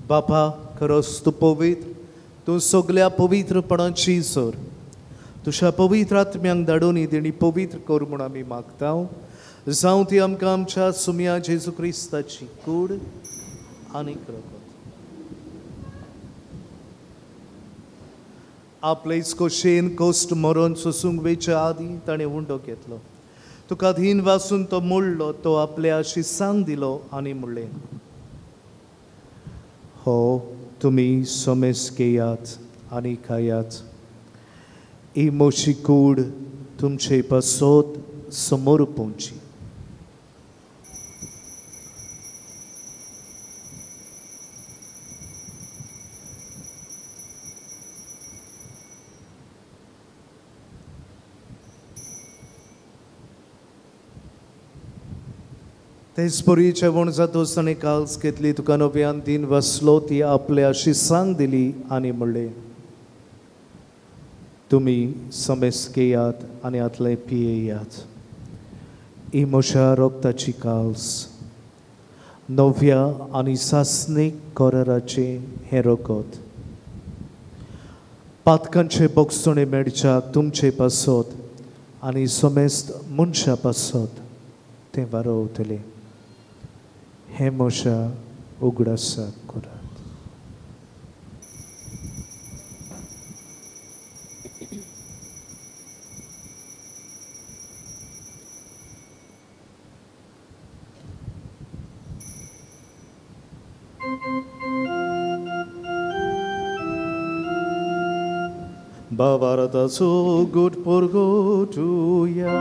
बापा खरोच तूं पवित्र, तूं सगल्या पवित्रपणाची सर. तुज्या पवित्र आत्म्यांक धाडून ही देणी पवित्र कर म्हूण आमी मागता. जावं ती आमकां आमच्या सुमया जेजू क्रिस्ताची कूड आनीक रगत. आपलेच खोशयेन कोश्ट मरोन सोसूंक वेच्या आदीं ताणें उंडो घेतलो. तुका धीन वासून तो मोडलो, तो आपल्या शिसांक दिलो आनी म्हणलें, हो तुमी समेस घेयात आनी खायात. ही म्हजी कूड तुमचे पासत समोर पोवची. तेच परी जेवण जातोच ताणें काल्स घेतली, तुका नव्यान दिन वसलो, ती आपल्या शिसांक दिली आनी म्हणलें, तुमी समेस घेयात आनी आतले पियेयात. ही म्हज्या रगताची काल्स, नव्या आनी सासणीक कराराचें हें रगत. पातकांचे बोगसणे मेळच्याक तुमचे पासत आनी समेस्त मनशा पासत तें वारोवतलें. हें म्हज्या उगडासाक करात. भावार्थाचो गुट परगटुया.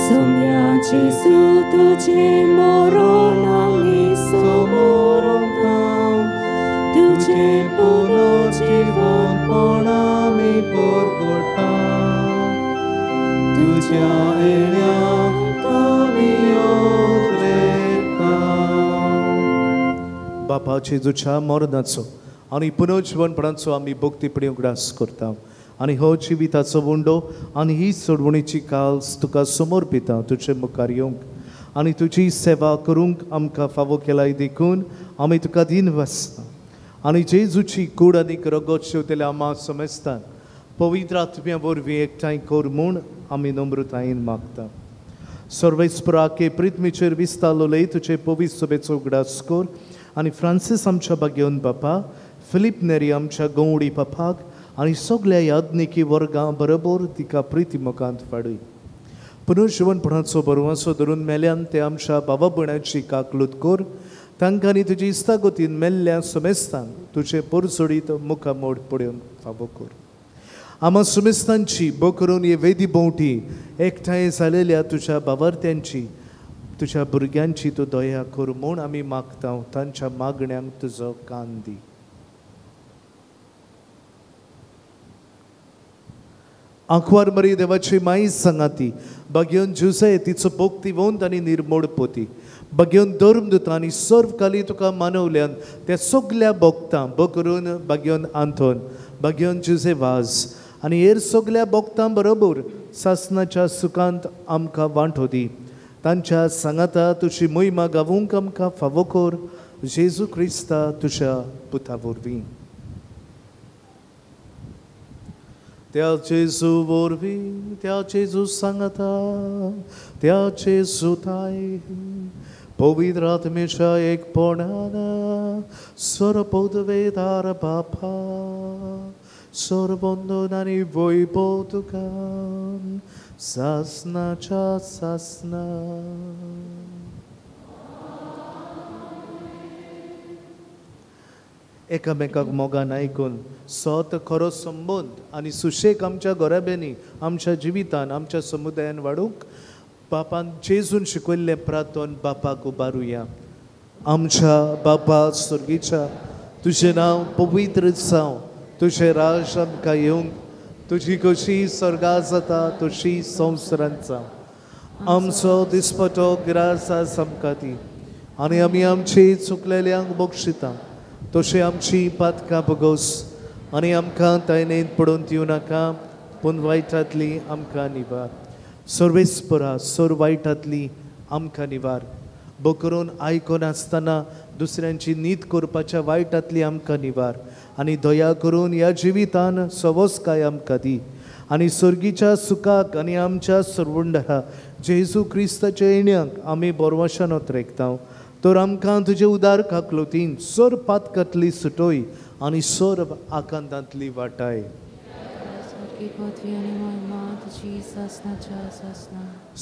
Sumia Jesu तुझे मरण आमी समोरता, तुझे पुनर्जीवनपण आमी परगटा, तुझ्या येण्याक आमी ओद्रेता. बापा जेजूच्या मरणाचो आनी पुनर्जीवनपणाचो आमी भक्तीपणी उगडास करता आनी हो जिविताचो उंडो आनी ही सोडवणीची काल्स तुका समर्पिता. तुजे मुखार येवंक आनी तुजी सेवा करूंक आमकां फावो केलाय देखून आमी तुका दीन वाचता. आनी जेजूची कूड आनी रगत शेवतल्या आमा समजतात पवित्र आत्म्या वरवीं एकठांय कर म्हूण आमी नम्रतायेन मागता. सर्वेस्पराके पृथ्वीचेर विस्तारलोले तुजे पवित्र सभेचो उगडास कर आनी फ्रांसीस आमच्या बागेवन बापा, फिलीप नेरी आमच्या गंवडी पापाक आनी सगल्या याज्ञिकी वर्गां बरोबर तिका प्रिती मुखांत वाडय. पुनर्जीवनपणाचो बरवासो धरून मेल्यान ते आमच्या बाबा भयणाची काकलूत कर. तांकां आनी तुजी इस्तागतीन मेल्ल्या समेस्तांक तुजे परसोडीत मुखामोड पळोवन फावो कर. आमा सुमेस्तांची बो करून हे वेदी भोंवटी एकठांय जालेल्या तुज्या बावार्थ्यांची तुज्या भुरग्यांची तूं दया कर म्हूण आमी मागता. तांच्या मागण्यांक तुजो कान दी. आंकवार मरी देवाची माई सांगाती बागेवन जुसे तिचो भक्तिवंत आनी निर्मोड पोती, बागेवन धर्मदूत आनी सर्व काली तुका मानवल्यान त्या सगल्या भोगतां बो करून बागेवन आंतोन, बागेवन जुसे वाज आनी हेर सगल्या भोगतां बरोबर सासनाच्या सुखांत आमकां वांटो दी. तांच्या सांगाता तुजी मोहिमा गावूंक आमकां फावो कर, जेजू क्रिस्ता तुज्या पुता वरवीं. त्या जेजू वरवीं, त्या जेजू सांगाता, त्या जेजू ताय पवित्र आत्म्याच्या एकपणान सर्वपदवेदार बापा सर्वंदन आनी वैभव तुका सासनाच्या सासना. एकामेकाक मोगान आयकून सत खरो संबंद आनी सुशेग आमच्या घराब्यांनी आमच्या जिवितान आमच्या समुदायान वाडूंक बापान जेजून शिकयल्लें प्रार्थन बापाक उबारुया. आमच्या बापा स्वर्गीच्या, तुजें नांव पवित्र जावं, तुजें राज आमकां येवंक, तुजी कशी स्वर्गा जाता तशी संवसारांत जावं. आमचो दिसपटो ग्रास आज आमकां दी आनी आमी आमची चुकलेल्यांक बक्षिता तशें आमची पातकां भोगोस आनी आमकां तायनेंत पडून दिवं नाका पूण वायटांतली आमकां निवार. सर्वेस्परा सर वायटांतली आमकां निवार. बकरून आयकून आसतना दुसऱ्यांची नीत करपाच्या वायटांतली आमकां निवार आनी दया करून ह्या जिवितान सवसकाय आमकां दी आनी सर्गीच्या सुखाक आनी आमच्या सरवंडा जेजू क्रिस्ताच्या येण्याक आमी बोरवाशान ओतरेकता. तर आमकां तुजे उदार काकलोतीन सर पातकांतली सुटोय आनी सर आकांतांतली वाटाय.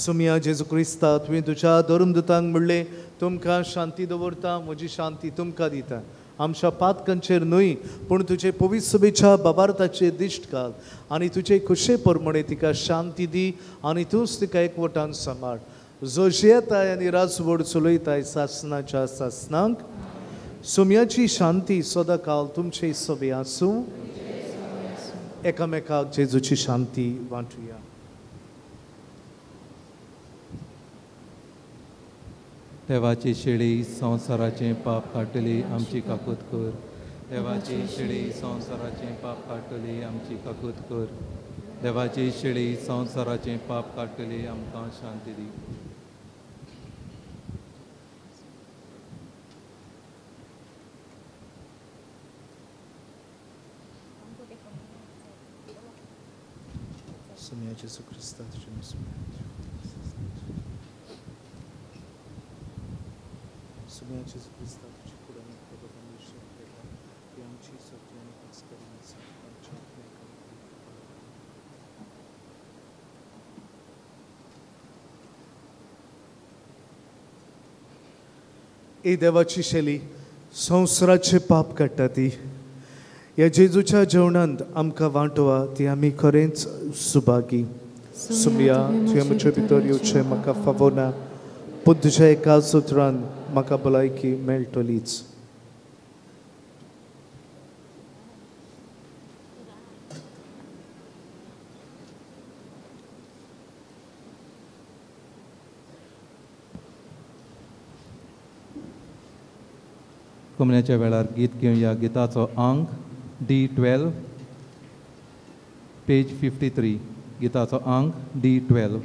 सुमिया जेजू क्रिस्ता तुवें तुज्या धर्मदूतांक म्हणलें तुमकां शांती दवरता म्हजी शांती तुमकां दिता. आमच्या पातकांचेर न्हय पूण तुजे पवित्र सभेच्या बाबार्थाचेर दिश्ट घाल आनी तुजे खुशे प्रमाणे तिका शांती दी आनी तूंच तिका एकवटान सांबाळ. जो जियेताय आनी राजवड चलयताय सासनाच्या सासनाक. सुम्याची शांती सदांकाल तुमचे सभे आसूं. एकामेकाक जेजूची शांती वांटुया. देवाची शेळी संवसाराचें पाप काडटली आमची काकूत कर. देवाची शेळी संवसाराचें पाप काडटली आमची काकूत कर. देवाची शेळी संवसाराचें पाप काडटली आमकां शांती दी. जेजू क्रिस्ता सुम्या जेजू क्रिस्ता तुजी कुडान ती आमची सगळी आनी आमच्या ए देवाची शैली संवसाराचे पाप काडटा ती ह्या जेजूच्या जेवणांत आमकां वांटवा ती आमी खरेंच सुभागी. सुमिया तुवें म्हजे भितर येवचें म्हाका फावो ना पूण तुज्या एका सुत्रान म्हाका भलायकी मेळटलीच. कोमण्याच्या वेळार गीत घेवया. गिताचो आंक D12 page 53. गिताचो आंक D12.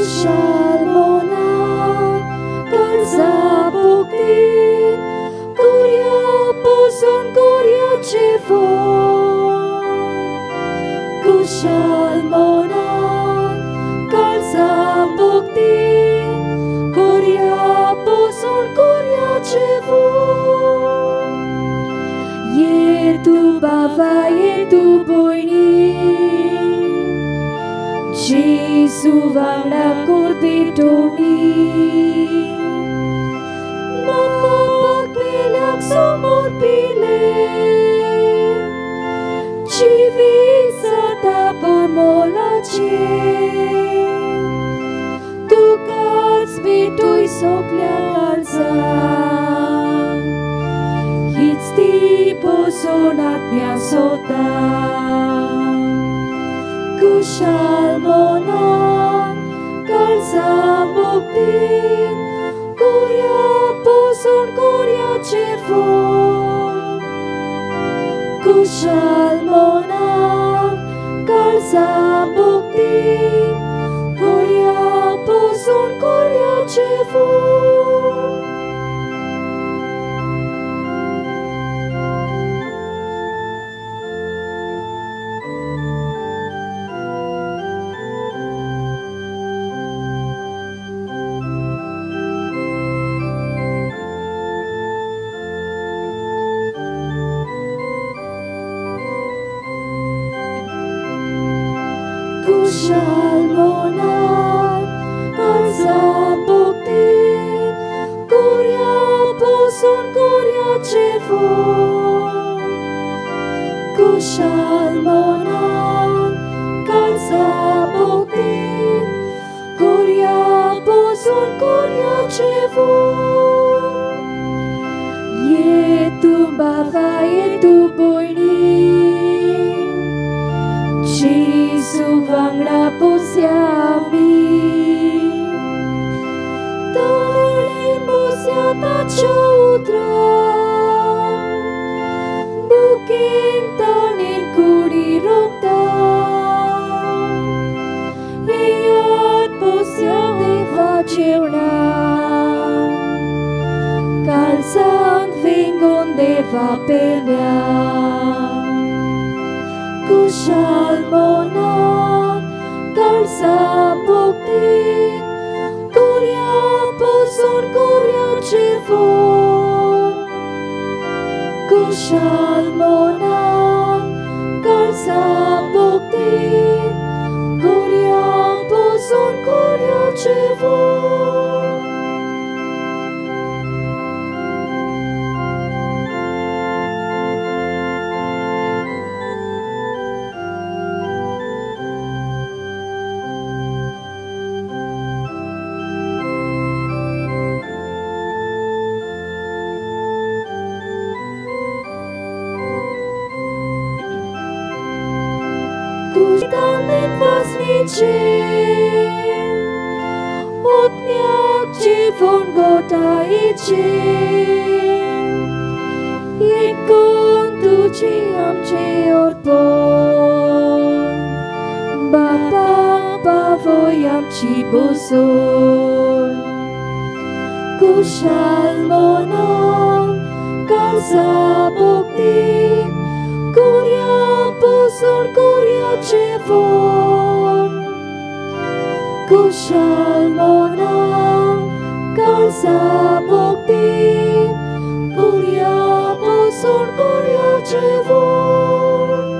कुशाल मनान काळजा भक्तीन कोर्या पोसून कोर्याचें फोन कुशाल मनान काळजा भक्तीन कोर्या पोसून कोर्याचें फोन ये तूं बाबा ये तूं भयणी जेजू वांगडा कोर भेटोवणी मम्मा पेल्याक समोर पिले जिवीत जाता मोलाचें तुकाच भेटोय सगल्या काळजान हीच ती पोसवण आत्म्या सोता कुशाल मनान काळजा भक्तीन कोर्या पोसून कोर्याचें फोन कुशाल मनान काळजा भक्तीन कोर्या पोसून कोर्याचें फोन कुशाल मनान काळजा भक्तीन कोर्या पोसून कोर्याचें फोन कुशाल मनान काळजा भक्तीन कोर्या पोसून कोर्याचें फोन ये तूं बाबा ये तूं भयणी जेजू वांगडा पोसया आमी ताणें पोसया ताच्या उतरान बुकेन ताणें कुडी रोखता येयात पोसया देवा जेवणान काळजांत वेंगोवन देवा पेल्या कुशाल मनान काळजा भक्तीन कोर्या पोसून कोर्याचें फोन कुशाल मनान काळजा भक्तीन कोर्या पोसून कोर्याचें फोन Otmiak जीवन गोटायचे एकूण तुझे आमचे अर्पण बापा पावय आमची बसून कुशाल मनान काळजा भक्तीन कोर्या पोसून कोर्याचें फोन कुशाल मनान काळजा भक्तीन कोर्या पोसून कोर्याचें फोन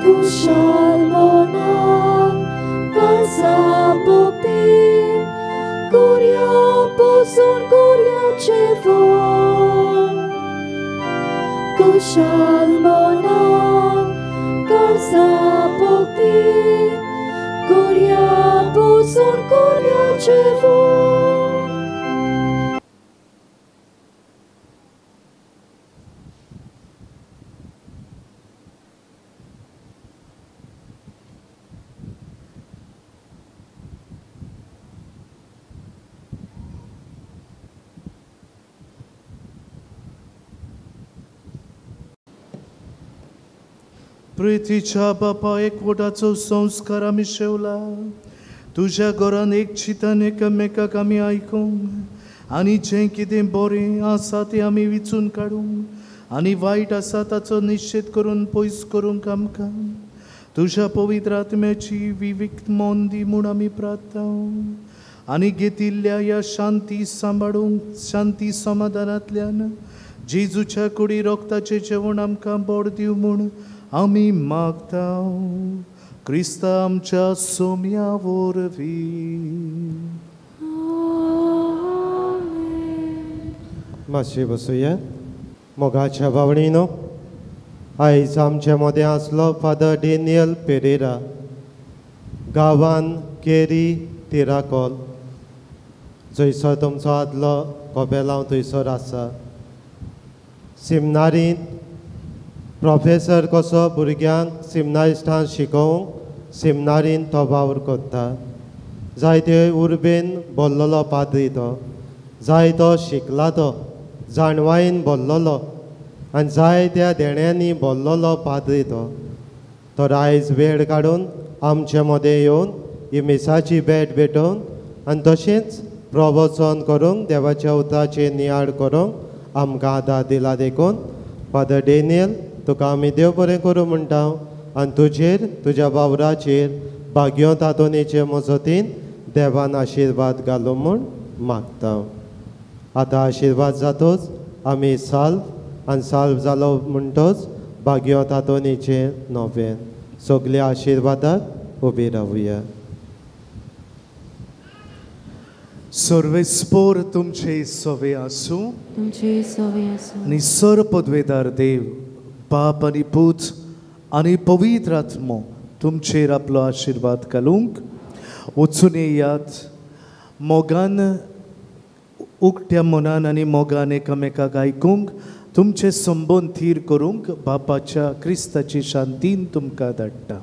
कुशाल मनान काळजा भक्तीन कोर्या पोसून कोर्याचें फोन कुशाल मनान काळजा भक्तीन कोर्या पोसून कोर्याचें फोन. प्रितीच्या बापा एकवटाचो संस्कार आमी शेवला. तुज्या घरान एक चिंतन एकामेकाक आमी आयकूंक आनी जें कितें बरें आसा तें आमी विचून काडूंक आनी वायट आसा ताचो निश्चीत करून पयस करूंक आमकां तुज्या पवित्र आत्म्याची विविक्त मन दी म्हूण आमी प्रार्थना. आनी घेतिल्ल्या ह्या शांती सांबाळूंक शांती समाधानांतल्यान जेजूच्या कुडी रोगताचें जेवण आमकां बोड दिवं म्हूण आमी मागता, क्रिस्ता आमच्या सोम्या वरवीं. मातशें बसुया. मोगाच्या भावणीनो, आयज आमचे मदें आसलो फादर डॅनियल पेरेरा, गांवान केरी तिराकोल, जंयसर तुमचो आदलो कबेलांव थंयसर आसा. सिमनारींत प्रोफेसर कसो भुरग्यांक सिमनारिस्टांक शिकोवंक सिमनारींत तो वावर करता. जायते उर्बेन भरलेलो पाद्री तो, जायतो शिकला तो, जाणवायेन भरलेलो आनी जायत्या देण्यांनी भरलेलो पाद्री तो. तर आयज वेळ काडून आमचे मदें येवन ही मिसाची भेट भेटोवन आनी तशेंच प्रवचन करूंक देवाच्या उतराचेर नियाळ करूंक आमकां आदार दिला देखून फादर डॅनियल तुका आमी देव बरें करूं म्हणटा आनी तुजेर तुज्या वावराचेर भाग्योंत आंतोनीचे मजतीन देवान आशिर्वाद घालूं म्हूण मागता. आतां आशिर्वाद जातोच आमी साल्व आनी साल्व जालो म्हणटोच भाग्योंत आंतोनीचे नोवेन सगल्या आशिर्वादाक उबी रावया. सर्वेस्पोर तुमचे सवे आसूं, तुमचे सवे आसूं. आनी सर पदवेदार देव बाप आनी पूत आनी पवित्र आत्मो तुमचेर आपलो आशिर्वाद घालूंक वचून येयात. मोगान उकट्या मनान आनी मोगान एकामेकाक आयकूंक तुमचे संबंद थीर करूंक बापाच्या क्रिस्ताची शांतीन तुमकां धाडटा.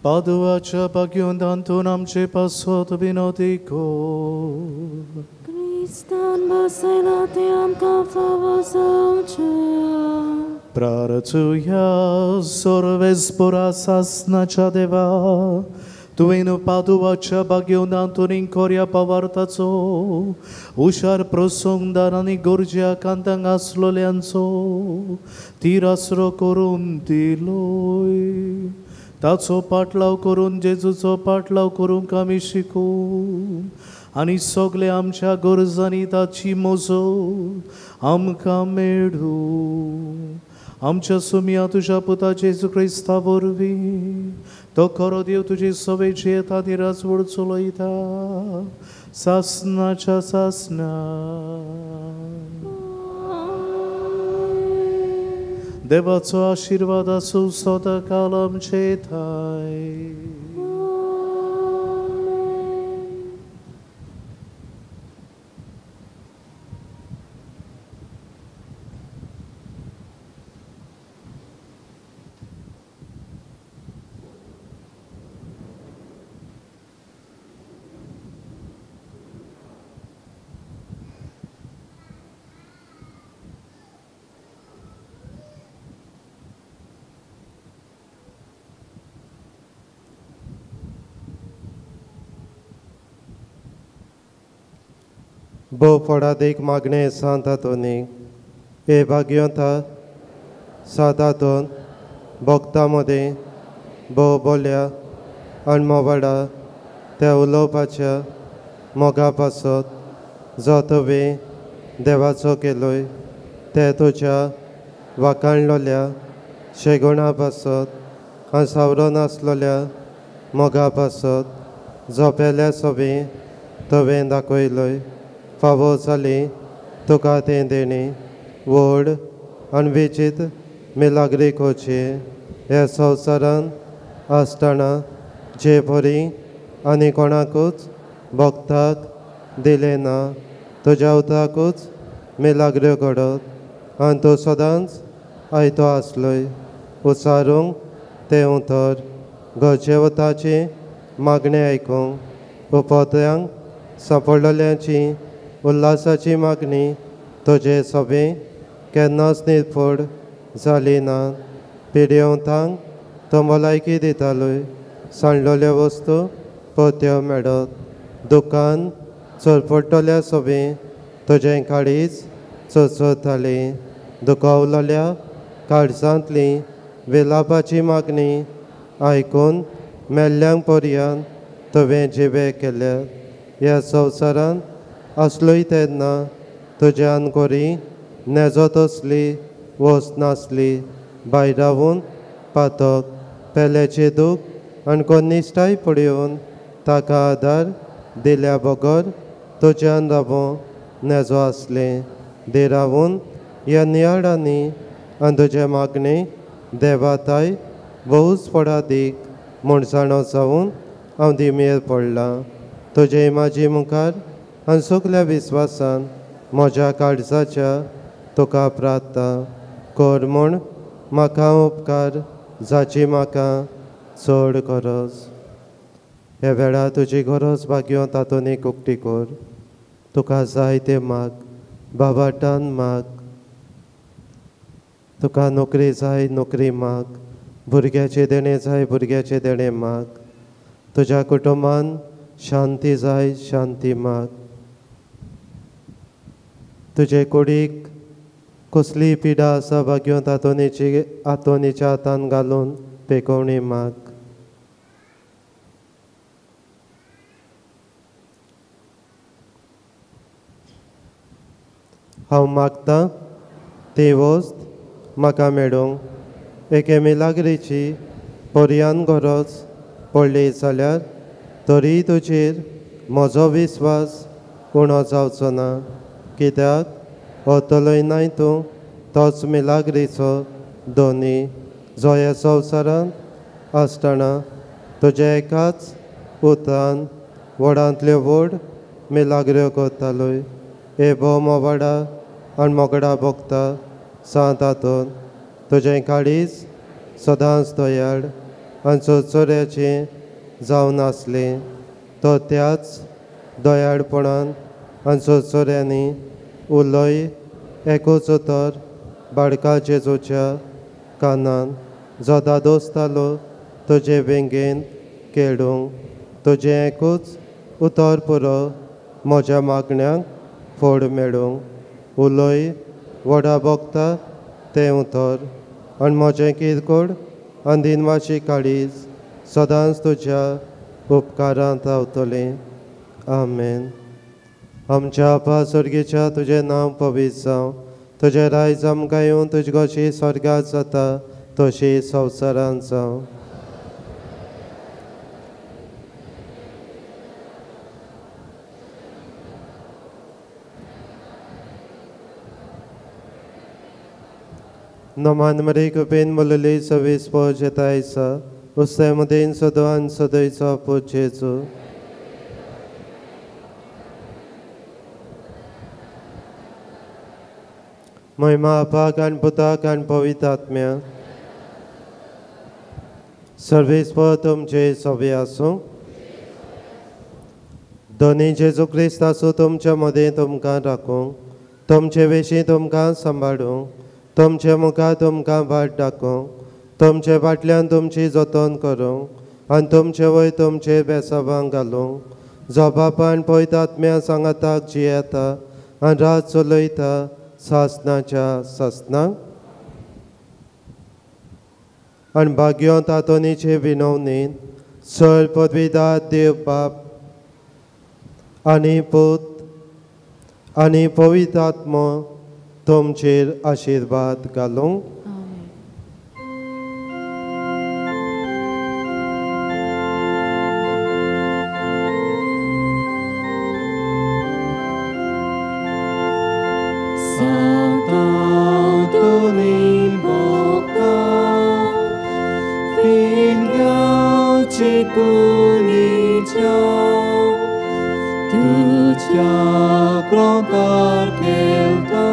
पादुआच्या भाग्योन तांतून आमचे पासत विनोदी कर. क्रिस्तान बसयला तें आमकां फावो जावचें. प्रार्थुया. सर्वेस्पोरा सासनाच्या देवा, तुवें पादुआच्या भाग्योन आंतोनीक कोऱ्या पवार्थाचो हुशार प्रसंगदार आनी गरज्या कांतांक आसलोल्यांचो तिरासरो करून दिलोय. ताचो पाटलाव करून जेजूचो पाटलाव करूंक आमी शिकूं आनी सगळे आमच्या गरजांनी ताची मजत आमकां मेळूं. आमच्या सुमया तुज्या पुता जेजू क्रिस्ता वरवीं, तो खरो देव तुजी सवे जियेता आनी राजवड चलयता सासनाच्या सासना. देवाचो आशिर्वाद आसूं सदां काल आमचे ठांय. भोव फळादीक मागणें सांत आंतोनीक हे भाग्योंता सात आंतोन भक्तां मदें भोव बोल्या आनी मोवाडा त्या उलोवपाच्या मोगा पासत जो तुवें देवाचो केलोय ते तुज्या वाखाणलोल्या शेगुणा पासत आनी सावरो नासलोल्या मोगा पासत जोपेल्या सोबी तुवें दाखयलोय. फावो जाली तुका तें देणें व्हड आनी वेचीत मिलाग्री कोची ह्या संवसारांत आसतना जे परी आनी कोणाकूच भक्ताक दिलें ना तुज्या उतराकूच मिलाग्र्यो घडत आनी तूं सदांच आयतो आसलोय. उचारूंक तें उतर गरजेवताची मागणें आयकूंक उपत्र्यांक सांपडलेल्यांची उल्हासाची मागणी तुजे सोबे केन्नाच निर्फोड जाली ना. पिडेवतांक तो भलायकी दितालोय सांडलोल्यो वस्तू परत्यो मेळत. दुकान चरपडटल्या सोबे तुजें काळीज चरचरतालें. दुखावलोल्या काळजांतली विलापाची मागणी आयकून मेल्ल्यांक पर्यंत तुवें जिवे केल्यात. ह्या संवसारांत आसलोय तेन्ना तुज्यान कोरी नेजो तसली वस्त नासली. भायर रावून पातक पेल्याचें दूख आनी कोनिश्ठाय पळोवन ताका आदार दिल्या बगर तुज्यान रावों नेजो आसलें. देरावून ह्या नियाळांनी आनी तुजें मागणें देवाताय भोवच फळादीक म्हूण जाणो जावन हांव दिमेर पडलां. तुजे म्हाजे मुखार आनी सगल्या विस्वासान म्हज्या काळजाच्या तुका प्रार्थना कर म्हूण म्हाका उपकार जाची म्हाका चड गरज. ह्या वेळार तुजी गरज भागयोन तातूंत एक उक्ती कर. तुका जाय तें माग, बाबाटान माग. तुका नोकरी जाय नोकरी माग, भुरग्याचें देणें जाय भुरग्याचें देणें माग. तुज्या कुटुंबान शांती जाय शांती माग. तुजे कुडीक कसली पिडा आसा भाग्योन आंतोनीची आंतोनीच्या हातान घालून पेकोवणी माग. हांव मागतां ती वस्त म्हाका मेळूंक एके मिलाग्रीची पर्यान गरज पडली जाल्यार तरी तुजेर म्हजो विस्वास उणो जावचो ना. कित्याक वतलोय नाय तूं तोच मिलाग्रीचो दोनी जो ह्या संवसारांत आसतना तुज्या एकाच उतरान व्हडांतल्यो व्हड मिलाग्र्यो करतालोय. हे भोव मोवाडा आनी मोगडा भोगता सांत आंतोन तुजें काळीज सदांच दयाळ आनी चोरचोऱ्याचें जावन आसलें तो त्याच दयाळपणान आनी चोरचोऱ्यांनी उलय एकूच उतर बाळका जेजूच्या कानान जो दादोसतालो तुजे वेंगेन केळूंक तुजें एकूच उतर पुरो म्हज्या मागण्यांक फोड मेळूंक उलय व्हडा भोगता तें उतर आनी म्हजें किरकोळ आनी दिनवाशी काळीज सदांच तुज्या उपकारांत रावतलें. आमेन. आमच्या आपा स्वर्गीच्या तुजें नांव पवित्र जावं, तुजें रायज आमकां येवन तुजी कशी स्वर्गांत जाता तशी संवसारांत जावं. नमान मरे कृपेन बोलली सवीस पोज येता आयसा उस्ते मदेन सदो आनी सदयचो पूत जेजू. महिमा आपाक आनी पुताक आनी पवित्र आत्म्या. सर्वेस्पर तुमचे सवे आसूं. दोनी जेजू क्रिस्त आसूं तुमच्या मदें तुमकां राखूंक, तुमचे विशीं तुमकां सांबाळूंक, तुमचे मुखार तुमकां वाट दाखोवंक, तुमचे फाटल्यान तुमची जतन करूंक आनी तुमचे वयर तुमचे बेसाबांक घालूंक, जो बापान पवित्र आत्म्या सांगाताक जियेता आनी रात चलयता सासनाच्या सासनाक. आनी भाग्योंत आंतोनीचे विनवणीन सर पदवीदार देव बाप आनी पूत आनी पवित्र आत्मो तुमचेर आशिर्वाद घालूंक. तुझ्या क्रोंतार खेळटा